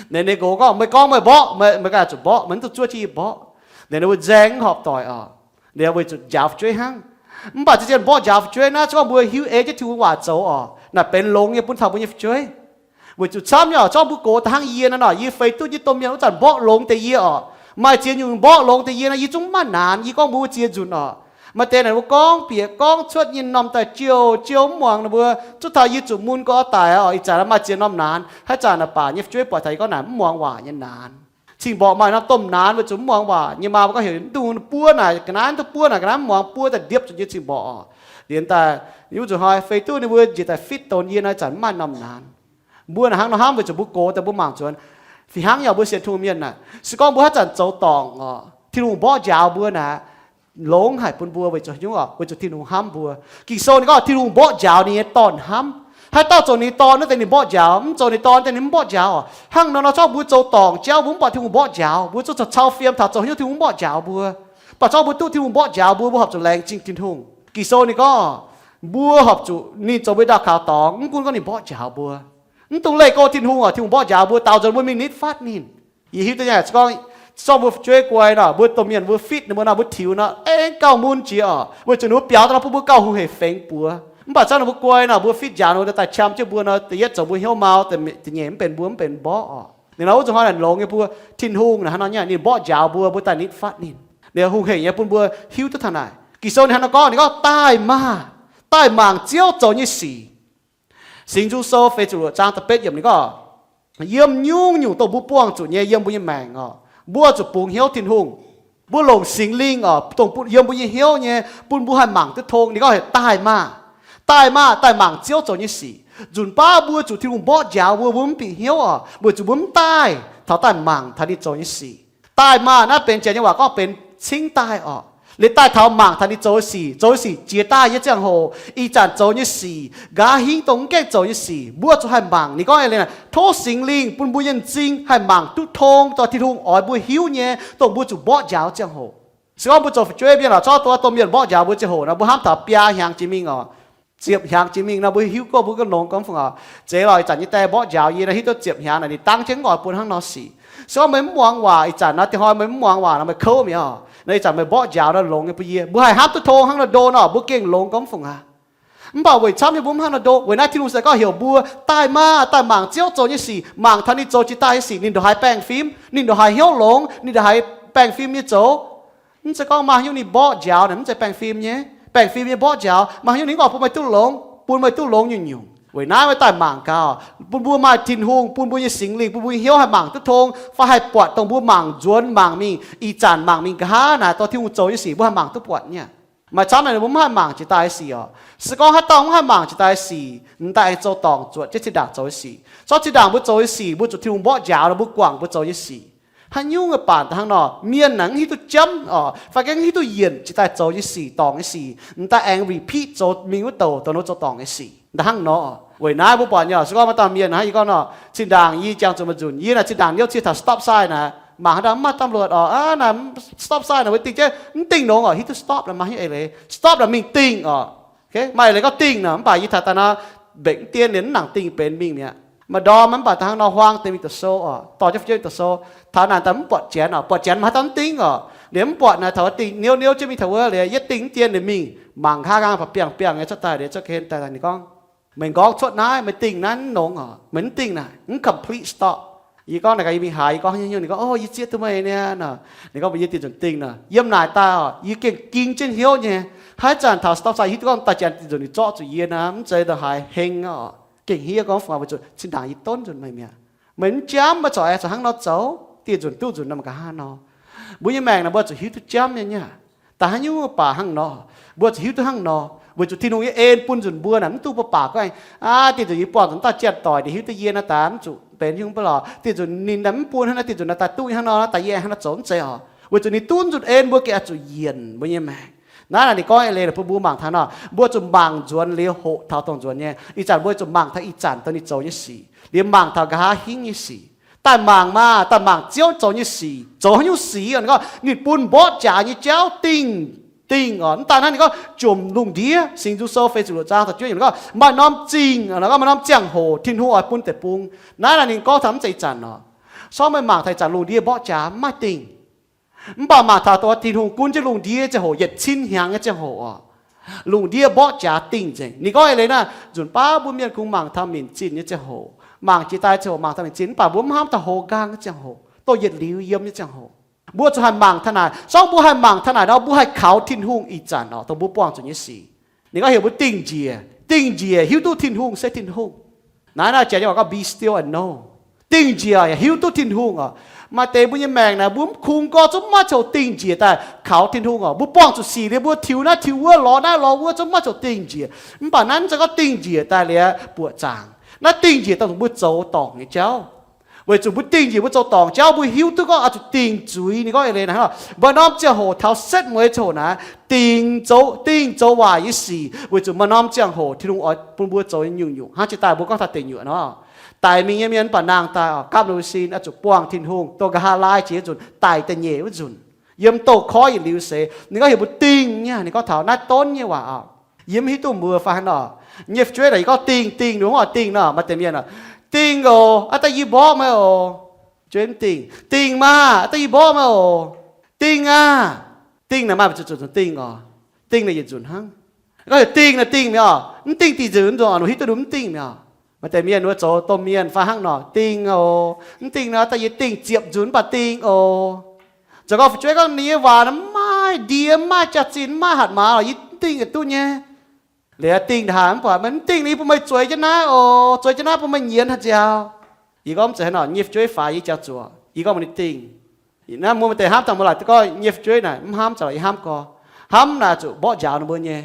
Ninh, ninh nqox gorngv, Meih gorngv meih mborqv, meih, meih ganh zuqc mborqv, meih mv duqv zuov jienv yie mborqv. Ninh, ninh mbuo nzaeng horpc doic oc. Ninh weic zuqc njaaux fu'jueiv hnangv. Mv baac zien-zien mborqv njaaux fu'jueiv naaiv, se gorngv mbuo hiuv ei jienv Tin-Hungh waac zoux oc, naaic benx longx nyei bun taux mbuo nyei fu'jueiv. Weic zuqc camv nyei oc, se gorngv mbuo gox daaih hnangv yie naaiv nor, yie feix duqv nyei domh mienh wuov zanc mborqv longx deix yie oc. Maaih ziex nyungc mborqv longx deix yie naaiv, yie zungv mv maaih naanx. Yie gorngv mbuo ziex nzunc oc. Maaih deix naaic mbuo gorngv bieqc gorngv cuotv nyei norm daaih jiou, jiou mv muangx ninh mbuo. Zungv taux yie zuqc mun gau daic oc. Ih zanc maaih ziex norm naanx, haaix zanc naaic baac nyei fu'jueiv buatc taux yie gorngv naaic mv muangx waac nyei naanx. Cing-mborqc maaih norm domh naanx weic zuqc mv muangx waac nyei maa, mbuo gorngv heuc mv dungx buov naaic ga'naaiv, mv duqv buov naaic ga'naaiv, mv muangx buov daaih ndiepv zuqc nyei cing-mborqc oc. Liuz daaih, yie mv zuqc hnoi feix duqv ninh mbuo njiec daaih fitv donx yie naaiv zanc mv maaih norm naanx. Mbuo naaic hnangv nor hnamv weic zuqc mbuo gox daaih mbuo mangc zuonx. Fih hnangv nyei oc, mbuo sienx Tin-Hungh mienh naaic, se gorngv mbuo haaix zanc zoux dorngc oc, Tin-Hungh mborqv njaaux mbuo naaic, longx haic bun mbuo weic zuqc haaix nyungc oc? Weic zuqc Tin-Hungh hnamv mbuo. Ging-Sou ninh gorngv Tin-Hungh mborqv njaaux ninh nyei Dorn hnamv. Haaix dauh zoux ninh dorn wuov deix ninh mborqv njaaux, mv zoux ninh dorn deix ninh mv mborqv njaaux oc. Hnangv nor nor, zorqv mbuo zoux dorngc jauv mbuo mv buatc Tin-Hungh mborqv njaaux, mbuo zungv caux veem taux zoux hnyouv Tin-Hungh mv mborqv njaaux mbuo. Mv baac zorqv mbuo duqv Tin-Hungh mborqv njaaux mbuo, mbuo horpc zuqc laengz zingh Tin-Hungh. Ging-Sou ninh gorngv, mbuo horpc zuqc ninh zoux mbuo ndau-kaux dorngx, mv gunv gorngv ninh mborqv njaaux mbuo. Mv dungx leih go Tin-Hungh oc, Tin-Hungh mborqv njaaux mbuo, daaux nzunc mbuo mingh nitv fatv ninh. Yie hiuv duqv nyei, se gorngv, se gorngv mbuo fu'jueiv guai nor, mbuo domh mienh mbuo fitv ninh mbuo nor, mbuo tiux nor, aengx gauh mun jiex oc, weic zuqc ninh mbuo biaux daaih nor bun mbuo gauh hungh hec fengx buoz. Mv baac se gorngv ninh mbuo guai nor, mbuo fitv njaaux ninh mbuo daaih qam jienv mbuo nor, da'yietv zoux mbuo hnyouv mau, da'nyeic mv benx mbuo, mv benx mborqv oc. Ninh nor wuov zuqc hnoi naaic longx nyei mbuo, Tin-Hungh naaic hnangv nor nyei, ninh mborqv njaaux mbuo, mbuo daaih nitv fatv ninh. Ninh hungh hec nyei bun mbuo hiuv duqv taux naaic. Ging-Sou ninh hnangv nor gorngv, ninh gorngv, Daaih maah! Daaih mangc Ziouv zoux nyei sic. Singx Nzung Sou feix ziepc luoqc zaang da'betv yiemc ninh gorngv, Yiem nyungc-nyungc dongh mbuo buangh zuqc nyei yiem mbuo nyei maengc oc, mbuo zuqc bungx hnyouv Tin-Hungh. Mbuo longc Singx Lingh oc, dongh bun yiem mbuo nyei hnyouv nyei, bun mbuo haih mangc duqv tong. Ninh gorngv, daaih maah! Daaih maah! Daaih mangc Ziouv zoux nyei sic. Nzunc baav mbuo zuqc Tin-Hungh mborqv njaaux mbuo, mbuo mv bieqc hnyouv oc, weic zuqc mbuo mv daaih taux daaih mangc taux ninh zoux nyei sic. Daaih maah! Naaiv benx janx nyei waac gorngv benx cingv daaih oc. Liuz daaih taux mangc taux ninh zoux nyei sic, zoux nyei sic jiex daaih nyei ziangh hoc, ih zanc zoux nyei sic, nqa'haav hingv dongh mv gaengh zoux nyei sic, mbuo zuqc haih mangc. Ninh gorngv eix leiz naaic, tov Singx Lingh bun mbuo nyei m'zing haih mangc duqv tong, dongh Tin-Hungh oix mbuo hiuv nyei, dongh mbuo zuqc mborqv njaaux ziangh hoc. Se gorngv mbuo zoux fu'jueiv mienh oc, corc duqv domh mienh mborqv njaaux mbuo ziangh hoc nor, mbuo hnamv taux biaa hnyangx jiex mingh oc, ziepc hnyangx jiex mingh nor, mbuo hiuv duqv mbuo gengh longx gorngv fungc oc. Zeiz lorqc, ih zanc nyei die mborqv njaaux yie nor, hiuv duqv ziepc hnyangx naaic ninh dangv jienv mv oix bun hnangv nor sic. Se gorngv meih mv muangx waac, ih zanc naaiv dingh hnoi meih mv muangx waac nor, meih kouv mi'aqv oc. Naaiv ih zanc meih mborqv njaaux nor longx nyei bun yie, mbuo haih hnamv duqv tong hnangv nor ndo nor, mbuo gengh longx gorngv fungc aqv. Mv baac weic camv nyei mbuo mv hnangv nor ndo. Weic naaiv Tin-Hungh se gorngv heuc mbuo daaih maah! Daaih mangc Ziouv zoux nyei sic, mangc taux ninh zoux jiex daaih nyei sic, ninh ndongc haaix baengh fim, ninh ndongc haaix hnyouv longx, ninh ndongc haaix baengh fim nyei zoux. Mv zeiz gorngv maaih haaix nyungc ninh mborqv njaaux naaic mv zeiz baengh fim nyei. Baengh fim nyei mborqv njaaux, maaih haaix nyungc ninh mv oix bun meih duqv longx, bun meih duqv longx nyungc-nyungc. Weic naaiv meih daaih mangc gaax, bun mbuo maaih Tin-Hungh bun mbuo nyei Singx Lingh bun mbuo nyei hnyouv haih mangc duqv tong, fai haih buatc dongh mbuo mangc nzuonx mangc mingh ih zanc mangc mingh nqa'haav naaic dorh Tin-Hungh zoux nyei sic mbuo haih mangc duqv buatc nyei. Maaih camv naaic mbuo mv haih mangc jiex daaih nyei sic oc. Se gorngv haaix dauh mv haih mangc jiex daaih nyei sic, m'daaih aengx zoux dorngc zuotc jienv zinh ndaangc zoux nyei sic. Zorqv zinh ndaangc mbuo zoux nyei sic, mbuo zuqc Tin-Hungh mborqv njaaux nor mbuo guangc mbuo zoux nyei sic. Haaix nyungc nyei baac da'hnangv nor, mienh naaic mv hiuv duqv jamv oc, fai gengh mv hiuv duqv yienc jiex daaih zoux nyei sic, dorngc nyei sic, m'daaih aengx repeat zoux mingh wuov douc, douc nor zoux dorngc nyei sic. Da'hnangv nor, weic naaiv mbuo buatc nyei oc, se gorngv maaih dauh mienh hnangv yie gorngv nor, zinh ndaangc yie jangx zuqc maaih nzunc, yie naaic zinh ndaangc niouv cie taux stop sign naaic, mangc haaix dauh mv maaih ตำรวจ oc, aa, naaic stop sign naaic mbuo dingh jienv mv dingh longx oc, hiuv duqv stop naaic maaih haaix nyungc eix leiz, stop naaic mingh dingh oc. Maaih eix leiz gorngv dingh nor, mv baac yie taux daaih nor, mbenc mv dien liuz mv nangc dingh benx mingh mi'aqv. Maaih ndorm mv baac da'hnangv nor huaang deix mingh doqc sou oc, dorh jienv fu'jueiv mingh doqc sou. Taux naaic daaih mv buatc janx oc, buatc janx maaih haaix dauh mv dingh oc. Liuz mv buatc naaic taux dingh niouv niouv jienv mingh taux wuov liuz, yietv dingh mv dien liuz mingh mangc nqa'haav nqaang baac biangh biangh nyei cuotv daaih liuz cuotv ga'hlen daaih ninh gorngv, meih nqorngv cuotv naaiv, meih dingh naaiv mv longx oc, meih mv dingh naaic, mv complete stop. Yie gorngv naaic gaax yie mingh haaix, yie gorngv haaix nyungc, ninh gorngv, o, yie zieqv duqv meih niaa nor. Ninh gorngv mbuox yie dinh nzunc dingh nor. Yiem naaic daaih oc, yie gengh ging jienv hnyouv nyei. Haaix zanc taux stop sign hiuv duqv gorngv daaih janx dinh nzunc ninh zorqv zuqc yie naaic, mv zeiz ndongc haaix heng oc. Gengh hniev gorngv fungx weic zuqc zinh ndaangc yie donv nzunc meih mi'aqv. Meih mv jamv, meih corc aengx corc hnangv nor zoux, dinh nzunc duqv nzunc nor mangc gaax hnangv nor. Mbuo nyei maengc naaic mbuo zuqc hiuv duqv jamv nyei niaa. Daaih haaix nyungc baac hnangv nor, mbuo zuqc hiuv duqv hnangv nor, weic zuqc Tin-Hungh nyei en bun nzunc mbuo naaic mv duqv mbuo baac gorngv, aa, dinh nzunc yie buangh zuqc dauh janx-doic, ninh hiuv duqv yie naaic daaih mv zuqc benx haaix nyungc mv baac lorqc, dinh nzunc ninh naaic mv bun hnangv naaic, dinh nzunc naaic daaih duqv hnangv nor, naaiv daaih yie hnangv naaiv zoux mv zeiz oc. Weic zuqc ninh duqv nzunc en mbuo gengh oix zuqc yienc mbuo nyei maengc. Naaiv naaic ninh gorngv eix leiz bun mbuo mangc taux nor, mbuo zuqc mangc nzuonx liuz hoqc taux dongh nzuonx nyei. Ih zanc mbuo zuqc mangc taux ih zanc dongh ninh zoux nyei sic, liuz mangc taux nqa'haav hingv nyei sic. Daaih mangc maah, daaih mangc Ziouv zoux nyei sic. Zoux haaix nyungc sic? Ninh gorngv ninh bun mborqv jaax nyei jauv dingh, dingh oc. Mv daaih naaiv ninh gorngv jomc lungh ndiev, Singx Nzung Sou feix ziepc luoqc zaang da'juov yiemc gorngv maaih norm zingh, gorngv maaih norm ziangh hoc Tin-Hungh oix bun deic-bung. Naaiv naaic ninh gorngv taux mv zeiz ih zanc oc. Sorng meih mangc taux ih zanc lungh ndiev mborqv jaax mv maaih dingh. Mv baac mangc taux dongh Tin-Hungh gunv jienv lungh ndiev ziangh hoc yietc cin hnyangx nyei ziangh hoc oc, lungh ndiev mborqv jaax dingh nzengc. Ninh gorngv eix leiz naaic, nzunc baav mbuo mienh kungx mangc taux minc zinh nyei ziangh hoc, mangc jiex daaih ziangh hoc mangc taux minc zinh, mv baac mbuo mv hnamv taux houx nqaang nyei ziangh hoc, dongh yietc liuz yiem nyei ziangh hoc. Mbuo zuqc haih mangc taux naaic. Sorng mbuo haih mangc taux naaic nor, mbuo haih kaux Tin-Hungh ih zanc oc, dongh mbuo buangh zuqc nyei sic. Ninh gorngv heuc mbuo dingh njiec. Dingh njiec hiuv duqv Tin-Hungh se Tin-Hungh. Naaiv naaiv janx nyei waac gorngv be still and know. Dingh njiec yaac hiuv duqv Tin-Hungh oc. Maaih deix mbuo nyei maengc naaic, mbuo mv kungx gorngv zungv maiv coux dingh njiec daaih kaux Tin-Hungh oc. Mbuo buangh zuqc sic liuz mbuo tiux naaiv tiux wuov, lorz naaiv lorz wuov, zungv maiv coux dingh njiec. Mv baac naaiv mv zeiz gorngv dingh njiec daaih liuz buoqc zaangc. Naaiv dingh njiec daaih zuqc mbuo zoux dorngc nyei jauv. Weic zuqc mbuo dingh njiec mbuo zoux dorngc jauv, mbuo hiuv duqv gorngv oix zuqc dingh zuiz. Ninh gorngv eix leiz naaic, maaih norm ziangh hoc taux setv mueiz ziangh hoc naaic, dingh zoux, dingh zoux waaic nyei sic, weic zuqc maaih norm ziangh hoc Tin-Hungh oix bun mbuo zoux nyei nyungc-nyungc. Hnangv jiex daaih mbuo gorngv taux deic nyuoqc nor, daic mingh nyei mienh mv baac nangh daaih oc, gapv ninh mbuo sin oix zuqc buangh Tin-Hungh, dongh nqa'haav laai jiex wuov nzunc, daic da'nyeic wuov nzunc, yiem douz-koiv yietc liuz seix. Ninh gorngv heuc mbuo dingh nyei, ninh gorngv taux naaiv donv nyei waac oc. Yie mv hiuv duqv mbuo fai hnangv nor. Nyei fu'jueiv naaic yie gorngv dingh, dingh, ninh mbuo mv oix dingh nor, maaih deix mienh oc, dingh oc, aa, daaih yie mborqv meih oc. Fu'jueiv mv dingh. Dingh maah, aa, daaih yie mborqv meih oc. Dingh aav. Dingh naaic maaih mbu'ziex nzunc dingh oc. Dingh naaic yietc nzunc hnangv. Gorngv heuc dingh naaic dingh mi'aqv oc. Mv dingh dinh nzunc, mv nzunc oc, ninh hiuv duqv ninh mv dingh mi'aqv oc. Maaih deix mienh wuov zoux domh mienh fai hnangv nor, dingh oc. Mv dingh nor, daaih yie dingh ziepc nzunc mv baac dingh oc. Zoux gau fu'jueiv gorngv ninh nyei waac mv maaih ndie, mv maaih jaax-zinh, mv maaih hatc maaz oc, yie mv dingh yaac duqv nyei. Liuz dingh ndaaih mv buatc, meih mv dingh nor, yie bun meih zueiz jienv naaiv oc, zueiz jienv naaiv bun meih nyienz haaix nziaaux. Yie gorngv mv zeiz hnangv nor, nyei fu'jueiv faix yie jangx zuoqc, yie gorngv meih ninh dingh. Naaiv mbuo maaih deix hnamv daaih mbuo laaic duqv gorngv nyei fu'jueiv naaic mv hnamv, za'gengh yie hnamv gorx. Hnamv naaic zuqc mborqv njaaux ninh mbuo nyei.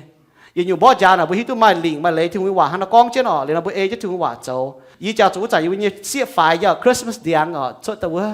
Yietc nyungc mborqv njaaux naaic mbuo hiuv duqv maaih lingc maaih leiz Tin-Hungh nyei waac hnangv nor gorngv jienv orqc, liuz nor mbuo ei jienv Tin-Hungh nyei waac zoux. Yie jangx zuqc wuov zanc yie mbuo nyei sieqv faix nyei orqc, Christmas ndiangx orqc, cuotv daaih wuov.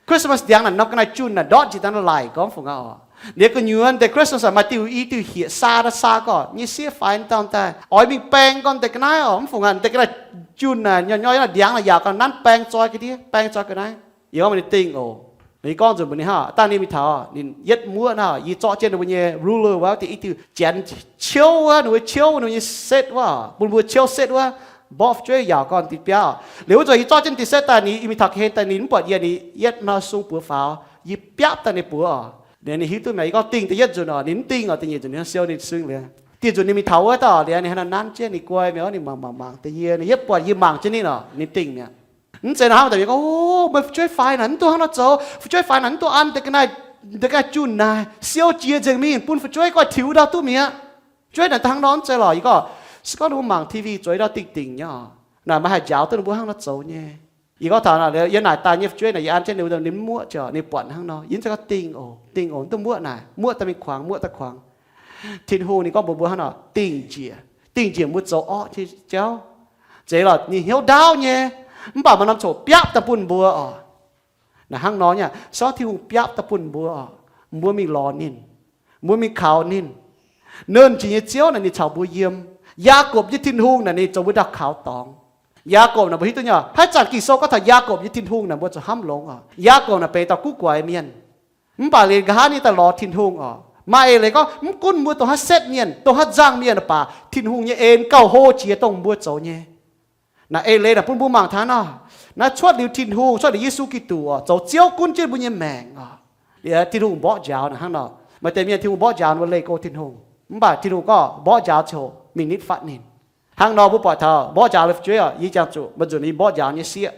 Christmas ndiangx naaic norm ga'naaiv junh naaic ndortv njiec daaih naaic laic gorngv fungc aqv orqc. Liuz gu'nyuoz deix Christmas maaih diuh i diuh hieqc saa naaiv saa gorqv nyei sieqv faix dauh daaih oix mingh baeng gorn deix ga'naaiv orqc, mv fungc aqv, deix ga'naaiv junh naaic nyoi nyoi naaiv ndiangx naaic yaac ga'naaiv baeng zoi ga'ndiev, baeng zoi ga'naaiv. Yie gorngv maaih ninh dingh oc. Ninh gorngv nzunc mbuox ninh hnangv, dangh ninh mingh taux ninh yietv muoqv naaiv, yie zorqv jienv ninh mbuo nyei ruler wuov, deix i diuh janx ciouv wuov, ninh mbuo ciouv ninh mbuo nyei setv wuov, bun mbuo ciouv setv wuov, mborqv fu'jueiv yaauc gorn dinh biauv. Liuz wuov nzunc yie zorqv jienv dinh setv daaih, ninh mingh taux ga'hlen daaih ninh mv buatc yie, ninh yietv hnoi sung buoz faaux, yie biapv daaih ninh buoz orqc. Liuz ninh hiuv duqv mi'aqv, yie gorngv dingh deix yietv nzunc orqc, ninh mv dingh orqc, da'nyeic nzunc ninh siou ninh sung liuz. Dinh nzunc ninh mingh taux wuov dauh liuz ninh hnangv naaiv nanv jienv ninh guai mi'aqv, ninh mangc mangc mangc deix yie, ninh yietv buatc yie mangc jienv ninh orqc, ninh dingh mi'aqv. Mv zeiz nor hnamv daaih mienh gorngv, O, meih fu'jueiv faix naaic mv duqv hnangv nor zoux, fu'jueiv faix naaic mv duqv an deix ga'naaiv, deix ga'naaiv junh naaic siou jiex nzengc mingh bun fu'jueiv goiv tiux ndau duqv mi'aqv. Fu'jueiv naaic da'hnangv nor mv zeiz lorqc. Yie gorngv, se gorngv ninh mbuo mangc T V zueiz ndau dingh dingc nyei orqc, naaic maiv haih njaaux duqv ninh mbuo hnangv nor zoux nyei. Yie gorngv taux naaic, yie naaic daaih nyei fu'jueiv naaic yie an jienv ninh mbuo, ninh mv muoqv ziouc ninh buatc hnangv nor, yie mv zeiz gorngv dingh oc, dingh oc, mv duqv muoqv naaic, muoqv daaih mingh kuangx, muoqv daaih kuangx. Tin-Hungh ninh gorngv mbuox mbuo hnangv nor, dingh njiec, dingh njiec mbuo zoux orqv nyei jauv. Zeiz lorqc, ninh hnyouv ndaauv nyei, mv baac maaih norm coc biapv daaih bun mbuo orqc. Naaic hnangv nor nyei, se gorngv Tin-Hungh biapv daaih bun mbuo orqc, mbuo mingh lorz ninh, mbuo mingh kaux ninh. Nernh Jiex nyei Ziouv naaic ninh caux mbuo yiem. Yaakopv nyei Tin-Hungh naaic ninh zoux mbuo ndau kaux dorngx. Yaakopv naaic mbuo hiuv duqv nyei, haaix zanc Ging-Sou gorngv taux Yaakopv nyei Tin-Hungh naaic mbuo zuqc hnamv longx orqc. Yaakopv naaic benx dauh guv guaix mienh. Mv baac liuz nqa'haav ninh daaih lorz Tin-Hungh orqc, maaih eix leiz gorngv mv gunv mbuo dongh haaix setv mienh, dongh haaix nzangc mienh baac Tin-Hungh nyei en gauh hlo jiex dongh mbuo zoux nyei. Naaic eix leiz naaic bun mbuo mangc taux naaiv, naaiv cuotv liuz Tin-Hungh, cuotv liuz Yesu Giduc orqc, zoux Ziouv gunv jienv mbuo nyei maengc orqc. Liuz Tin-Hungh mborqv njaaux naaic hnangv nor, maaih deix mienh Tin-Hungh mborqv njaaux ninh mbuo leih go Tin-Hungh, mv baac Tin-Hungh gorngv mborqv njaaux ziouc mingh nitv fatv ninh. Hnangv nor mbuo buatc taux mborqv njaaux liuz fu'jueiv orqc, yie jangx zuqc maaih nzunc yie mborqv njaaux nyei sieqv.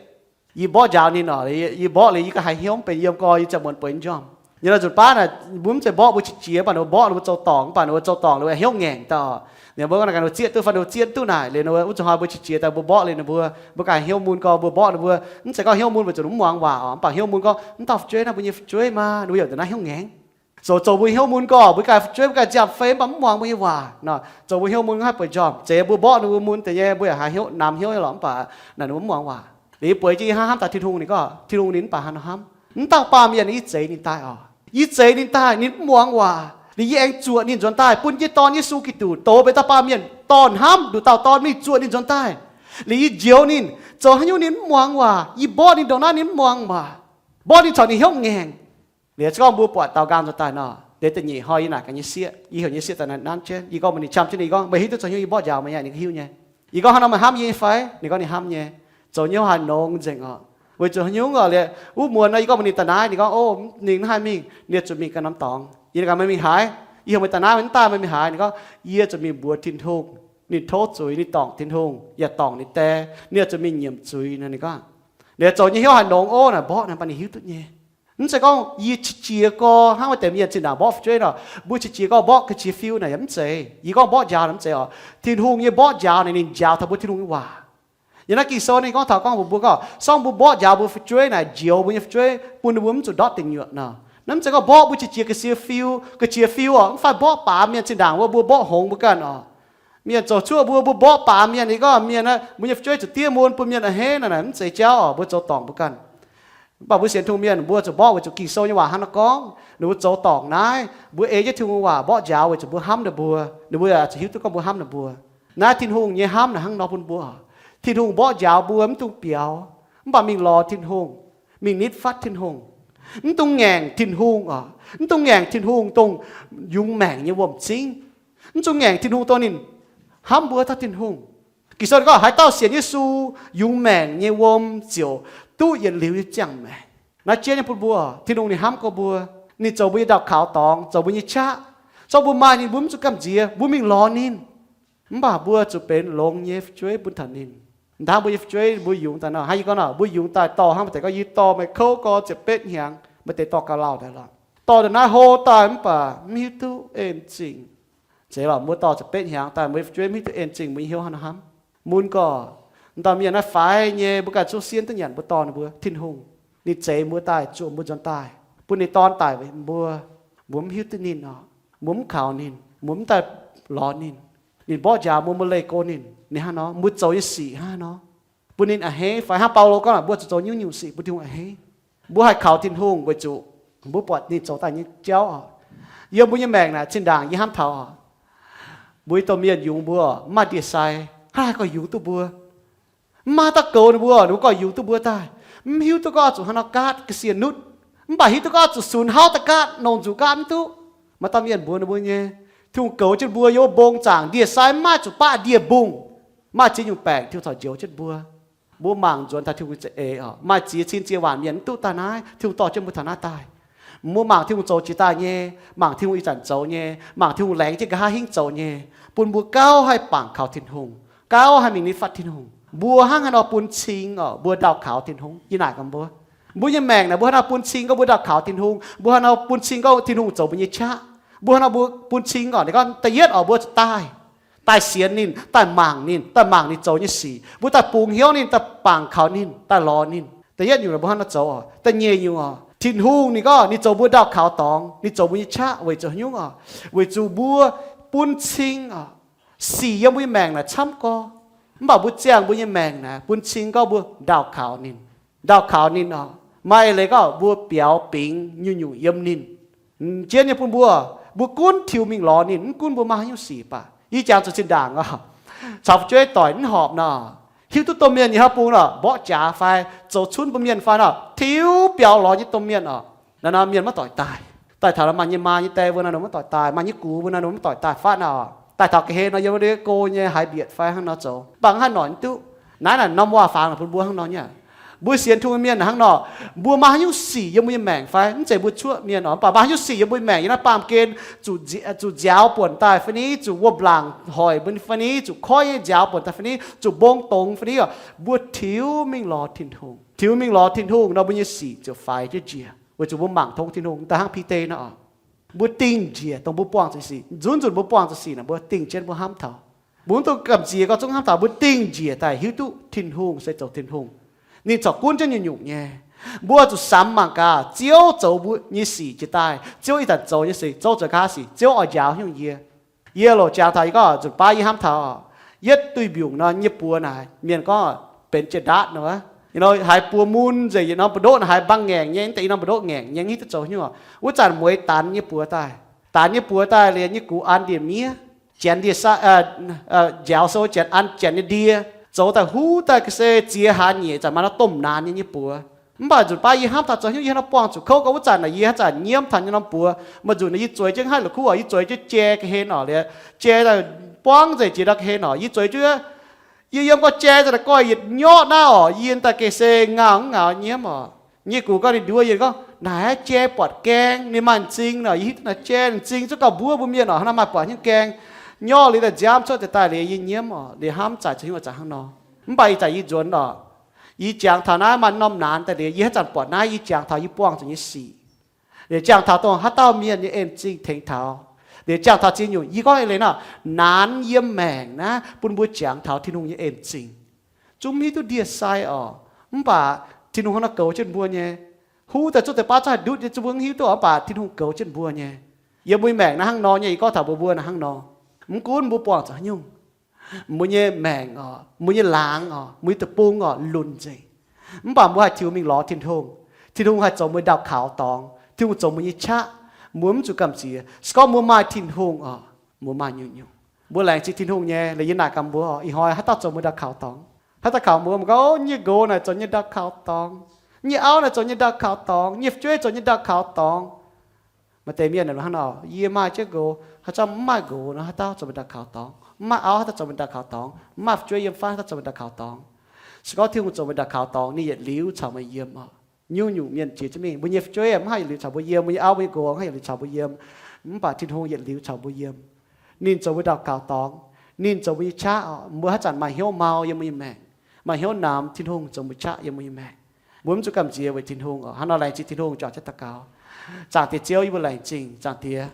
Yie mborqv njaaux ninh orqc, yie mborqv liuz yie ganh haiz hnyouv benx yiem gorx, yie ziouc muonz bueix nyei njormh. Nyei nor nzunc baav naaic mbuo mv zeiz mborqv mbuo qiex jiez, mv baac ninh mbuo mborqv ninh mbuo zoux dorngc, mv baac ninh mbuo zoux dorngc liuz hnyouv ngaengc daaih orqc. Ninh mbuo ganh ninh mbuo zieqv duqv fai ninh mbuo zieqv duqv naaic liuz ninh mbuo wuov zuqc hnoi mbuo qiex jiez daaih mbuo mborqv liuz ninh mbuo, mbuo ganh hnyouv mun gorx mbuo mborqv ninh mbuo, mv zeiz gorngv hnyouv mun weic zuqc mv muangx waac orqc, mv baac hnyouv mun gorngv mv dauh fu'jueiv naaiv mbuo nyei fu'jueiv maah, ninh mbuo yaac ndongc naaiv hnyouv ngaengc. Zoux zoux mbuo hnyouv mun gorx mbuo ganh fu'jueiv mbuo ganh nziaamv fei mv baac mv muangx mbuo nyei waac nor, zoux mbuo hnyouv mun mv haih bueix njormh. Zeiz mbuo mborqv ninh mbuo mun deix nyei, mbuo yaac haiz hnyouv namx hnyouv nyei lorqc, mv baac naaic ninh mbuo mv muangx waac. Liuz yie bueix jienv yie hnamv hnamv daaih Tin-Hungh ninh gorngv, Tin-Hungh ninh mv baac haaix nor hnamv, mv dauh baamh mienh yie zeix ninh daaih orqc. Yie zeix ninh daaih ninh mv muangx waac. Liuz yie aengx zuoqc ninh nzuonx daaih bun yie dorn Yesu Giduc douz benx dauh baamh mienh dorh hnamv nduqc dauh dorn mingh zuoqc ninh nzuonx daaih. Liuz yie njoux ninh, zoux haaix nyungc ninh mv muangx waac, yie mborqv ninh ndongc naaiv ninh mv muangx waac, mborqv ninh corc ninh hnyouv ngaengc. Liuz se gorngv mbuo buatc daaux nqaang nzuonx daaih nor, liuz da'nyeic hnoi yie naaic gaax nyei sieqv, yie heuc nyei sieqv daaih nanv jienv, yie gorngv mbuox ninh, qam jienv ninh, yie gorngv, Meih hiuv duqv zoux hnyungv yie mborqv njaaux meih nyei? Ninh hiuv nyei. Yie gorngv, Hnangv nor meih hnamv yie nyei fai? Ninh gorngv ninh hnamv nyei. Zoux nyei haaix nongx nzengc orqc. Weic zuqc haaix nyungc orqc? Liuz wuov muonz nor yie gorngv mbuox ninh daaih naaiv, ninh gorngv, O, ninh mv haih mingh, ninh zuqc mingh ganh norm dorngx. Yie ganh, Meih mingh haaix? Yie heuc meih daaih naaiv, meih mv daaih, meih mingh haaix? Ninh gorngv, Yie zuqc mingh mbuox Tin-Hungh. Ninh tov zuiz, ninh dorngc Tin-Hungh yaac dorngc ninh die, ninh yaac zuqc mingh nyiemc zuiz nor. Ninh gorngv, liuz zoux nyei hnyouv haaix nongx orqc, naaic mborqv naaic baac ninh hiuv duqv nyei. Mv zeiz gorngv yie qiex jiez gorx hnangv maaih deix mienh zinh ndaangc mborqv fu'jueiv nor, mbuo qiex jiez gorx mborqv ga'qiex fiu naaic yaac mv zeiz. Yie gorngv mborqv njaaux naaic mv zeiz orqc. Tin-Hungh nyei mborqv njaaux naaic ninh njaaux taux mbuo Tin-Hungh nyei waac. Yiem naaiv Ging-Sou ninh gorngv taux gorngv mbuox mbuo gorngv, se gorngv mbuo mborqv njaaux mbuo fu'jueiv naaic, njoux mbuo nyei fu'jueiv bun ninh mbuo mv zuqc ndortv deic nyuoqc nor. Naaiv mv zeiz gorngv mborqv mbuo qiex jiez ga'qiex fiu, ga'qiex fiu orqc, mv fai mborqv baamz mienh zinh ndaangc wuov mbuo mborqv hngongx mbuo ganh orqc. Mienh zoux cuoqv mbuo, mbuo mborqv baamz mienh, yie gorngv mienh, mbuo nyei fu'jueiv zuqc diev mun bun mienh a'hneiv naaic, mv zeiz jauv orqc, mbuo zoux dorngc mbuo ganh. Mv baac mbuo sienx Tin-Hungh mienh mbuo zuqc mborqv weic zuqc Ging-Sou nyei waac hnangv nor gorngv, ninh mbuo zoux dorngc naaiv, mbuo ei jienv Tin-Hungh nyei waac mborqv njaaux weic zuqc mbuo hnamv ninh mbuo, ninh mbuo yaac zuqc hiuv duqv gorngv mbuo hnamv ninh mbuo. Naaiv Tin-Hungh nyei hnamv naaic hnangv nor bun mbuo. Tin-Hungh mborqv njaaux mbuo mv dungx biaux, mv baac mingh lorz Tin-Hungh, mingh nitv fatv Tin-Hungh. Mv dungx ngaengc Tin-Hungh orqc, mv dungx ngaengc Tin-Hungh dongh yungz maengc nyei wuom-zingv. Mv dungx ngaengc Tin-Hungh dongh ninh hnamv mbuo dauh Tin-Hungh. Ging-Sou gorngv, Haaix dauh sienx Yesu, yungz maengc nyei wuom ziouc duqv yietc liuz nyei ziangh maengc. Naaiv jienv nyei bun mbuo, Tin-Hungh ninh hnamv gorx mbuo. Ninh zoux mbuo nyei ndau-kaux dorngx, zoux mbuo nyei qaqv. Se gorngv mbuo maaih ninh, mbuo mv zuqc gamh nziex, mbuo mingh lorz ninh. Mv baac mbuo zuqc benx longx nyei fu'jueiv bun taux ninh. Mv daan mbuo nyei fu'jueiv mbuo yungz daaih nor, hnangv yie gorngv nor, mbuo yungz daaih dorh hnangv maaih deix gorngv yie dorh meih kouv gorx ziepc betv hnyangx, maaih deix dorh ga'lauh daaih lorqc. Dorh da'naaiv hlo daaih mv baac mv hiuv duqv en zingh. Zeiz lorqc, mbuo dorh ziepc betv hnyangx daaih, mbuo nyei fu'jueiv mv hiuv duqv en zingh, mbuo nyei hnyouv hnangv nor hnamv. Mun gorx, mv dauh mienh naaiv faix nyei, mbuo ganh zuqc sienx duqv nyanc, mbuo dorh ninh mbuo. Tin-Hungh ninh zeix mbuo daaih, zuoqc mbuo nzuonx daaih. bun ninh dorn daic weic mbuo. Mbuo mv hiuv duqv ninh oc. Mbuo mv kaux ninh, mbuo mv daaih lorz ninh. Ninh mborqv njaaux mbuo, mbuo leih go ninh, ninh hnangv nor, mbuo zoux nyei sic hnangv nor, bun ninh a'hneiv fai hnangv Baulo gorngv, mbuo zuqc zoux nyungc-nyungc sic bun Tin-Hungh a'hneiv. Mbuo haih kaux Tin-Hungh weic zuqc mbuo buatc ninh zoux daaih nyei jauv oc. Yiem mbuo nyei maengc naaic, zinh ndaangc yie hnamv taux oc, mbuo domh mienh yungz mbuo, mv maaih ndie-sai, haaix gorx yungz duqv mbuo? Mv maaih dauh goux ninh mbuo, ninh mbuo gorx yungz duqv mbuo daaih. Mv hiuv duqv gorngv oix zuqc hnangv nor gaatv ga'sie nutv, mv baac hiuv duqv gorngv oix zuqc sunx hnauv daaih gaatv, nongc nzuqc gaatv mv duqv. Maaih dauh mienh mbuox ninh mbuo nyei, Tin-Hungh goux jienv mbuo yiem wuov mbong zaangc, ndie-sai mv maaih zuqc baav ndie-mbung, maaih ziex nyungc baengc Tin-Hungh corc njoux jienv mbuo. Mbuo mangc nzuonx taux Tin-Hungh za'eix oc, maaih ziex cin ziex waanc mienh mv duqv daaih naaiv, Tin-Hungh dorh jienv mbuo taux naaiv daaih. Mbuo mangc Tin-Hungh zoux jiex daaih nyei, mangc Tin-Hungh ih zanc zoux nyei, mangc Tin-Hungh laengz jienv nqa'haav hingv zoux nyei, bun mbuo gauh haih bangc kaux Tin-Hungh, gauh haih mingh ninh fatv Tin-Hungh. Mbuo hnangv haaix nor bun cing oc mbuo ndaauh kaux Tin-Hungh? Yie naaic gaax mbuo, mbuo nyei maengc naaic mbuo hnangv haaix nor bun cing gorngv mbuo ndaauh kaux Tin-Hungh? Mbuo hnangv haaix nor bun cing gorngv Tin-Hungh zoux mbuo nyei qaqv? Mbuo hnangv haaix nor mbuo bun cing oc? Ninh gorngv da'yietv oc, mbuo zuqc daaih, daaih sienx ninh, daaih mangc ninh, daaih mangc ninh zoux nyei sic. Mbuo daaih bungx hnyouv ninh, daaih bangc kaux ninh, daaih lorz ninh. Da'yietv nyungc mbuo hnangv haaix nor zoux oc. Da'nyeic nyungc oc, Tin-Hungh ninh gorngv ninh zoux mbuo ndaauh kaux dorngx, ninh zoux mbuo nyei qaqv weic zuqc haaix nyungc oc? Weic zuqc mbuo bun cing oc. Sic yiem mbuo nyei maengc naaic camv gorx, mv baac mbuo ziangh mbuo nyei maengc naaic bun cing gorngv mbuo ndaauh kaux ninh. Ndaauh kaux ninh oc, maaih eix leiz gorngv mbuo biaux bingx nyungc-nyungc yiem ninh. M'jien nyei bun mbuo, mbuo gunv tiux mingh lorz ninh, mv gunv mbuo maaih haaix nyungc sic baac. Yie jangx zuqc zinh ndaangc oc, caux fu'jueiv doic mv horpc nor, hiuv duqv domh mienh nyei hnangv bung nor, mborqv jaax fai zoux cunv bun mienh fai nor, tiux biaux lorz nyei domh mienh oc. Naaiv nor mienh maiv doic daaih. Daaih taux maaih nyei maa nyei die mbuo naaiv nor maiv doic daaih, maaih nyei gux mbuo naaiv nor maiv doic daaih fatv nor. Daaih taux ga'hlen nor yiem wuov go nyei haiz mbietc fai hnangv nor zoux, mv baac mv haih noic mv duqv. Naaiv naaic norm waac-fangx bun mbuo hnangv nor nyei. Mbuo sienx Tin-Hungh mienh hnangv nor, mbuo maaih haaix nyungc sic yiem mbuo nyei maengc fai, mv zeiz mbuo cuoqv mienh oc, mv baac maaih haaix nyungc sic yiem mbuo maengc, yiem naaiv baamh gen zuqc nziaaux buonc daaih fai ni, zuqc wuom-laangc hoic mbuo fai ni, zuqc koiv nziaaux buonc daaih fai ni, zuqc mbong dongz fai ni oc, mbuo tiux mingh lorz Tin-Hungh. Tiux mingh lorz Tin-Hungh nor, mbuo nyei sic ziouc faix jienv njiec, weic zuqc mbuo mangc tong Tin-Hungh daaih hnangv Bide nor oc. Mbuo dingh njiec dongh mbuo buangh zuqc sic. Nzunc nzunc mbuo buangh zuqc sic naaic, mbuo dingh jienv mbuo hnamv taux, mbuo mv dungx gamh nziex gorngv zungv hnamv taux, mbuo dingh njiec daaih hiuv duqv Tin-Hungh se zoux Tin-Hungh. Ninh corc gunv jienv nyungc-nyungc nyei. Mbuo zuqc samx mangc gaax, Ziouv zoux mbuo nyei sic jiex daaih, Ziouv ih zanc zoux nyei sic, Ziouv zoux nqa'haav sic, Ziouv oix njaaux nyungc yie. Yie loc jangx taux yie gorngv nzunc baav yie hnamv taux, yietv duih mbiungc nor nyei buoz naaic mienh gorngv benx jiex ndaatv nor, haaix buoz mun nzengc, yietc norm mbu'ndoqv naaic haaix mbaang ngaengc nyei, mv deix i norm mbu'ndoqv ngaengc nyei, hiuv duqv zoux nyungc. Wuov zanc mueiz danx nyei buoz daaih. Danx nyei buoz daaih liuz, yie nyei gux an ndie-miev, janx ndie, njaaux sou janx an janx nyei ndie, zoux daaih huv daaih ga'sie ziex hlaax nyeic, zanc maaih nor domh naanx nyei nyei buoz. Mv baac nzunc baav yie hnamv taux zoux hnyouv yie hnangv nor buangh zuqc kouv gorx, wuov zanc naaic yie haaix zanc nyiemv taux nyei norm buoz. Maaih nzunc naaic yie zueiz jienv haaix la'kuqv oc, yie zueiz jienv jai ga'hlen oc, liuz jai daaih buangv nzengc jiex ndau ga'hlen oc, yie zueiz jienv, yie yiem gorx jai daaih goiv yietc nyorqv naaiv oc, yie daaih ga'sie ngau mv ngaux nyiemv oc. Nyei gux gorngv ninh nduov yie gorngv, naaic jai buatc gaeng, ninh maaih m'zing nor, yie hiuv duqv naaic jai m'zing zungv gauh mbuov mbuo mienh oc, hnangv naaiv maaih buatc hnyouv gaeng. Nyorqv liuz daaih nziaamv cuotv daaih daaih liuz yie nyiemv oc, liuz hnamv zanc zoux hnyouv zanc hnangv nor. Mv baac ih zanc yie nzuonx oc, yie jangx taux naaiv maaih norm naanx daaih liuz, yie haaix zanc buatc naaiv yie jangx taux yie buangh zuqc nyei sic. Liuz jangx taux dongh haaix dauh mienh nyei en-zingh tengx taux. Liuz jangx taux ziex nyungc, yie gorngv eix leiz nor, naanx yiem maengc naaiv bun mbuo jangx taux Tin-Hungh nyei en-zingh. Zungv mv hiuv duqv ndie-sai oc, mv baac Tin-Hungh hnangv nor goux jienv mbuo nyei. Huv daaih zungv deix baav zungv haih ndutv nyei, zungv mbuo mv hiuv duqv oc, mv baac Tin-Hungh goux jienv mbuo nyei. Yiem mbuo nyei maengc naaiv hnangv nor nyei, yie gorngv taux mbuo mbuo naaiv hnangv nor. Mv gunv mbuo buangh zuqc haaix nyungc, mbuo nyei maengc oc, mbuo nyei laangz oc, mbuo nyei deic-bung oc, lunc nzengc. Mv baac mbuo haih tiux mingh lorz Tin-Hungh. Tin-Hungh haih zoux mbuo ndaauh kaux dorngx. Tin-Hungh zoux mbuo nyei qaqv. Mbuo mv zuqc gamh nziex. Se gorngv mbuo maaih Tin-Hungh oc, mbuo maaih nyungc-nyungc. Mbuo laengz zingh Tin-Hungh nyei. Liuz yie naaic gaax mbuo oc, ih hnoi haaix dauh zoux mbuo ndaauh kaux dorngx? Haaix dauh kaux mbuo, mbuo gorngv, nyei nqox naaic zoux nyei ndaauh kaux dorngx, nyei auv naaic zoux nyei ndaauh kaux dorngx, nyei fu'jueiv zoux nyei ndaauh kaux dorngx. Maaih deix mienh hnangv nor, yie maaih jienv nqox, haaix zanc mv maaih nqox nor, haaix dauh zoux mbuo ndaauh kaux dorngx? Mv maaih auv, haaix dauh zoux mbuo ndaauh kaux dorngx? Mv maaih fu'jueiv yiem fai, haaix dauh zoux mbuo ndaauh kaux dorngx? Se gorngv Tin-Hungh zoux mbuo ndaauh kaux dorngx, ninh yietc liuz caux meih yiem oc. Nyungc-nyungc mienh jiex jienv mingh, mbuo nyei fu'jueiv mv haih yietc liuz caux mbuo yiem, mbuo nyei auv, mbuo nyei nqox mv haih yietc liuz caux mbuo yiem, mv baac Tin-Hungh yietc liuz caux mbuo yiem. Ninh zoux mbuo ndaauh kaux dorngx, ninh zoux mbuo nyei qaqv oc. Mbuo haaix zanc maaih hnyouv mau yiem mbuo nyei maengc, maaih hnyouv namx, Tin-Hungh zoux mbuo qaqv yiem mbuo nyei maengc. Mbuo mv zuqc gamh nziex weic Tin-Hungh oc. Hnangv nor laengz zingh Tin-Hungh, juangc jienv daux gaux. Zaangc Diex Ziouv, yie mbuo laengz zingh, Zaangc Diex.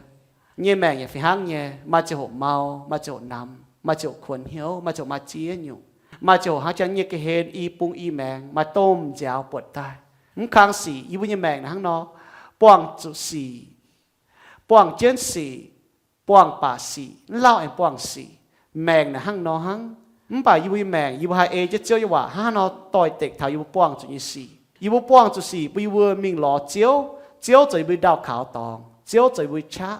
Nyei maengc yaac fih hnangv nyei, maaih ziangh hoc mau, maaih ziangh hoc namx, maaih ziangh hoc kuonx hnyouv, maaih ziangh hoc maaih ziex nyungc, maaih ziangh hoc hnangv jangx nyei ga'hlen i bung i maengx, maaih domh nziaaux buatc daaih. Mv kang sic, yie mbuo nyei maengc naaic hnangv nor, buangh zuqc sic, buangh jienv sic, buangh baac sic, mv lauh aengx buangh sic. Maengc naaic hnangv nor hnangv. Mv baac yie mbuo nyei maengc, yie mbuo haih ei jienv Ziouv nyei waac hnangv haaix nor doix-dekc taux yie mbuo buangh zuqc nyei sic. Yie mbuo buangh zuqc sic bun yie mbuo mingh lorz Ziouv. Ziouv zoux yie mbuo ndaauh kaux dorngx. Ziouv zoux yie mbuo qaqv.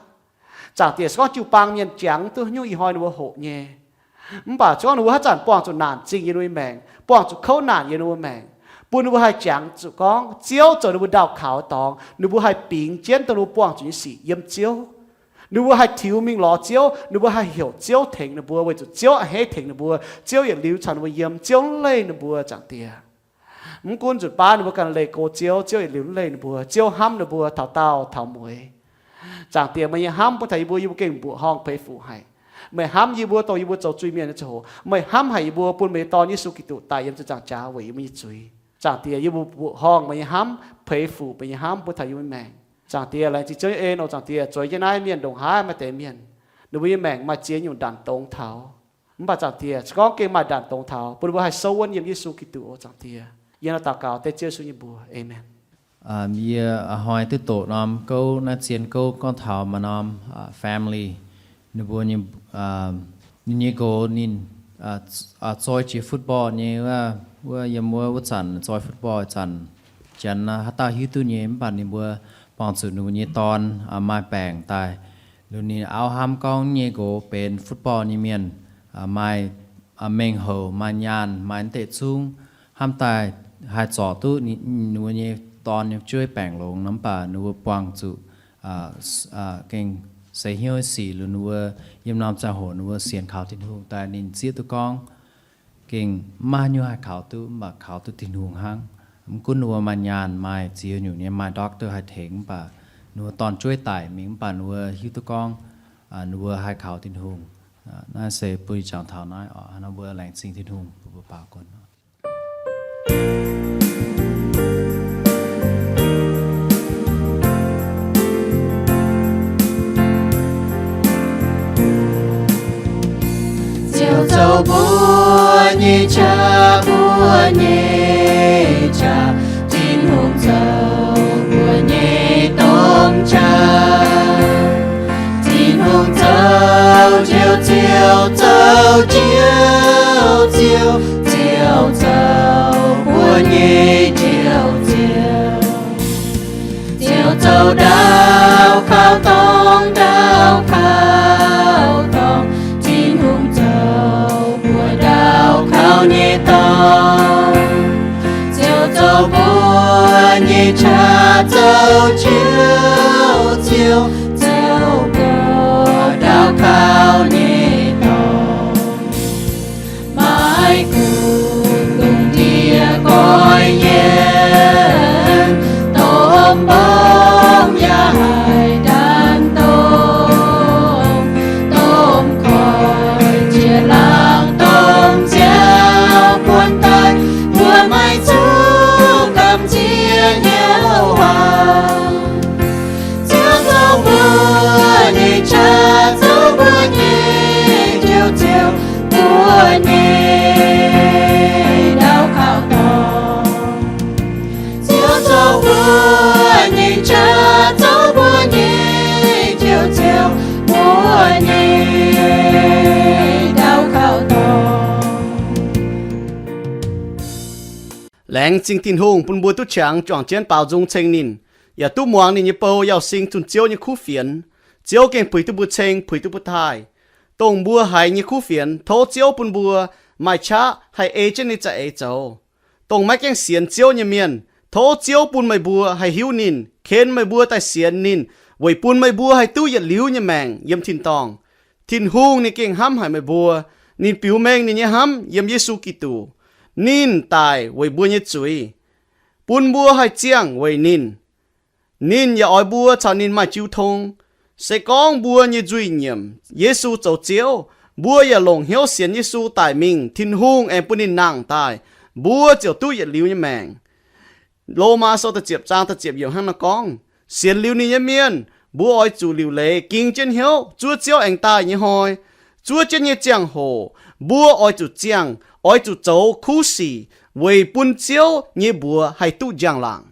Zaangc Diex, se gorngv jiu-baang mienh jangx duqv haaix nyungc ih hnoi ninh mbuo hoqc nyei, mv baac se gorngv ninh mbuo haaix zanc buangh zuqc naanc zingh yiem ninh mbuo maengc, buangh zuqc kouv naanc yiem ninh mbuo maengc, bun ninh mbuo haih jangx zuqc gorngv Ziouv zoux ninh mbuo ndaauh kaux dorngx, ninh mbuo haih bingx jienv dongh ninh mbuo buangh zuqc nyei sic yiem Ziouv. Ninh mbuo haih tiux mingh lorz Ziouv, ninh mbuo haih heuc Ziouv tengx ninh mbuo, weic zuqc Ziouv a'hneiv tengx ninh mbuo, Ziouv yietc liuz caux ninh mbuo yiem, Ziouv mv leih ninh mbuo, Zaangc Diex. Mv gunv nzunc baav ninh mbuo ganh leih go Ziouv, Ziouv yietc liuz mv leih ninh mbuo, Ziouv hnamv ninh mbuo taux daauh taux mueiz. Zaangc Diex, meih nyei hnamv bun taux yie mbuo, yie mbuo gengh mbuoqc horngh peix fuc haic. Meih hnamv yie mbuo dongh yie mbuo zoux zuiz-mienh nyei ziangh hoc, meih hnamv haic yie mbuo, bun meih nyei Dorn Yesu Giduc daic yiem ziepc nzaangc jaax weic yie mbuo nyei zuiz. Zaangc Diex, yie mbuo mbuoqc horngh meih nyei hnamv, peix fuc meih nyei hnamv bun taux yie mbuo maengc. Zaangc Diex, laengz zingh Ziouv nyei en oc. Zaangc Diex, zueiz jienv naaiv mienh ndongc haaix maaih deix mienh, ninh mbuo nyei maengc maaih ziex nyungc ndanc dongz taux. Mv baac Zaangc Diex, se gorngv gengh maaih ndanc dongz taux, bun ninh mbuo haih souv wuonv yiem Yesu Giduc oc. Zaangc Diex, yie nor daux gaux dengv Ziouv Yesu nyei mbuox. Aamen. Yie a'hnoi duqv doqc norm gouv naaiv zien gouv gorngv taux maaih norm family, ninh mbuo nyei, ninh nyei nqox ninh zoi jiex football nyei wuov, yiem wuov, wuov zanc zoi football zanc, janx haaix dauh hiuv duqv nyei, mv baac ninh mbuo buangh zuqc ninh mbuo nyei dorn maaih baengc daaih, liuz ninh auv hnamv gorngv nyei nqox benx football nyei mienh, maaih mengh houc, maaih nyaanh, maaih naaiv deix zungv, hnamv daaih haih zorc duqv ninh mbuo nyei dorn nyei jueiv baengc longx nor, mv baac ninh mbuo buangh zuqc gengh seix hnyouv sic, liuz ninh mbuo yiem norm ziangh hoc ninh mbuo sienx kaux Tin-Hungh daaih ninh zieqv duqv gorngv gengh maiv maaih haaix nyungc haih kaux duqv, mv baac kaux duqv Tin-Hungh hnangv. Mv gunv ninh mbuo maaih nyaanh, maaih ziex nyungc nyei, maaih doctor haih tengx, mv baac ninh mbuo dorn-jueiv daic mingh, mv baac ninh mbuo hiuv duqv gorngv ninh mbuo haih kaux Tin-Hungh. Naaiv se bun ih jangx taux naaiv oc. Hnangv naaiv mbuo laengz zingh Tin-Hungh, mbuo baaux nqox. Ziouv zoux mbuo nyei qaqv, mbuo nyei qaqv. Tin-Hungh zoux mbuo nyei domh qaqv. Tin-Hungh zoux Ziouv, Ziouv zoux Ziouv, Ziouv, Ziouv zoux mbuo nyei Ziouv, Ziouv. Ziouv zoux ndaauh kaux dorngx, ndaauh kaux dorngx. Tin-Hungh zoux mbuo ndaauh kaux nyei dorngx. Ziouv zoux mbuo nyei qaqv, zoux Ziouv, Ziouv zoux mbuo ndaauh kaux nyei dorngx. Maiv gunv lungh ndiev nqoi yiem, domh mbong yaac haih ndanc domh, domh koiv jiex laangz, domh nziaaux buonv daaih, mbuo maiv zuqc gamh nziex hnyouv waac. Ziouv zoux mbuo nyei qaqv, zoux mbuo nyei Ziouv, Ziouv mbuo nyei ndaauh kaux dorngx. Ziouv zoux mbuo nyei qaqv, zoux mbuo nyei Ziouv, Ziouv mbuo nyei ndaauh kaux dorngx. Laengz zingh Tin-Hungh bun mbuo duqv qangx juangc jienv baaux nzung ceng ninh, yaac duqv muangx ninh nyei bou yauh sing zunh Ziouv nyei kuv fienx. Ziouv gengh puix duqv mbuo ceng, puix duqv mbuo taaih. Dongh mbuo haiz nyei kuv fienx, tov Ziouv bun mbuo maaih qaqv haih ei jienv ninh za'eix zoux. Dongh maiv gaengh sienx Ziouv nyei mienh, tov Ziouv bun meih mbuo haih hiuv ninh, ken meih mbuo daaih sienx ninh, weic bun meih mbuo haih duqv yietc liuz nyei maengc yiem tin-dorngh. Tin-Hungh ninh gengh hnamv haic meih mbuo. Ninh biux mengh ninh nyei hnamv yiem Yesu Giduc. Ninh daic weic mbuo nyei zuiz, bun mbuo haih ziangh weic ninh. Ninh yaac oix mbuo caux ninh maaih jiu tong. Se gorngv mbuo nyei nzuih nyiemc Yesu zoux Ziouv, mbuo yaac longc hnyouv sienx Yesu daic mingh, Tin-Hungh aengx bun ninh nangh daaih, mbuo ziouc duqv yietc liuz nyei maengc. Lomaa Sou da'ziepc zaang da'ziepc yiemc hnangv naaiv gorngv, sienx liuz ninh nyei mienh, mbuo oix zuqc liuc leiz ging jienv hnyouv zuov Ziouv aengx daaih nyei hnoi. Zuov jienv nyei ziangh hoc mbuo oix zuqc ziangh, oix zuqc zoux kuv sic weic bun Ziouv nyei mbuox haih duqv njang-laangc.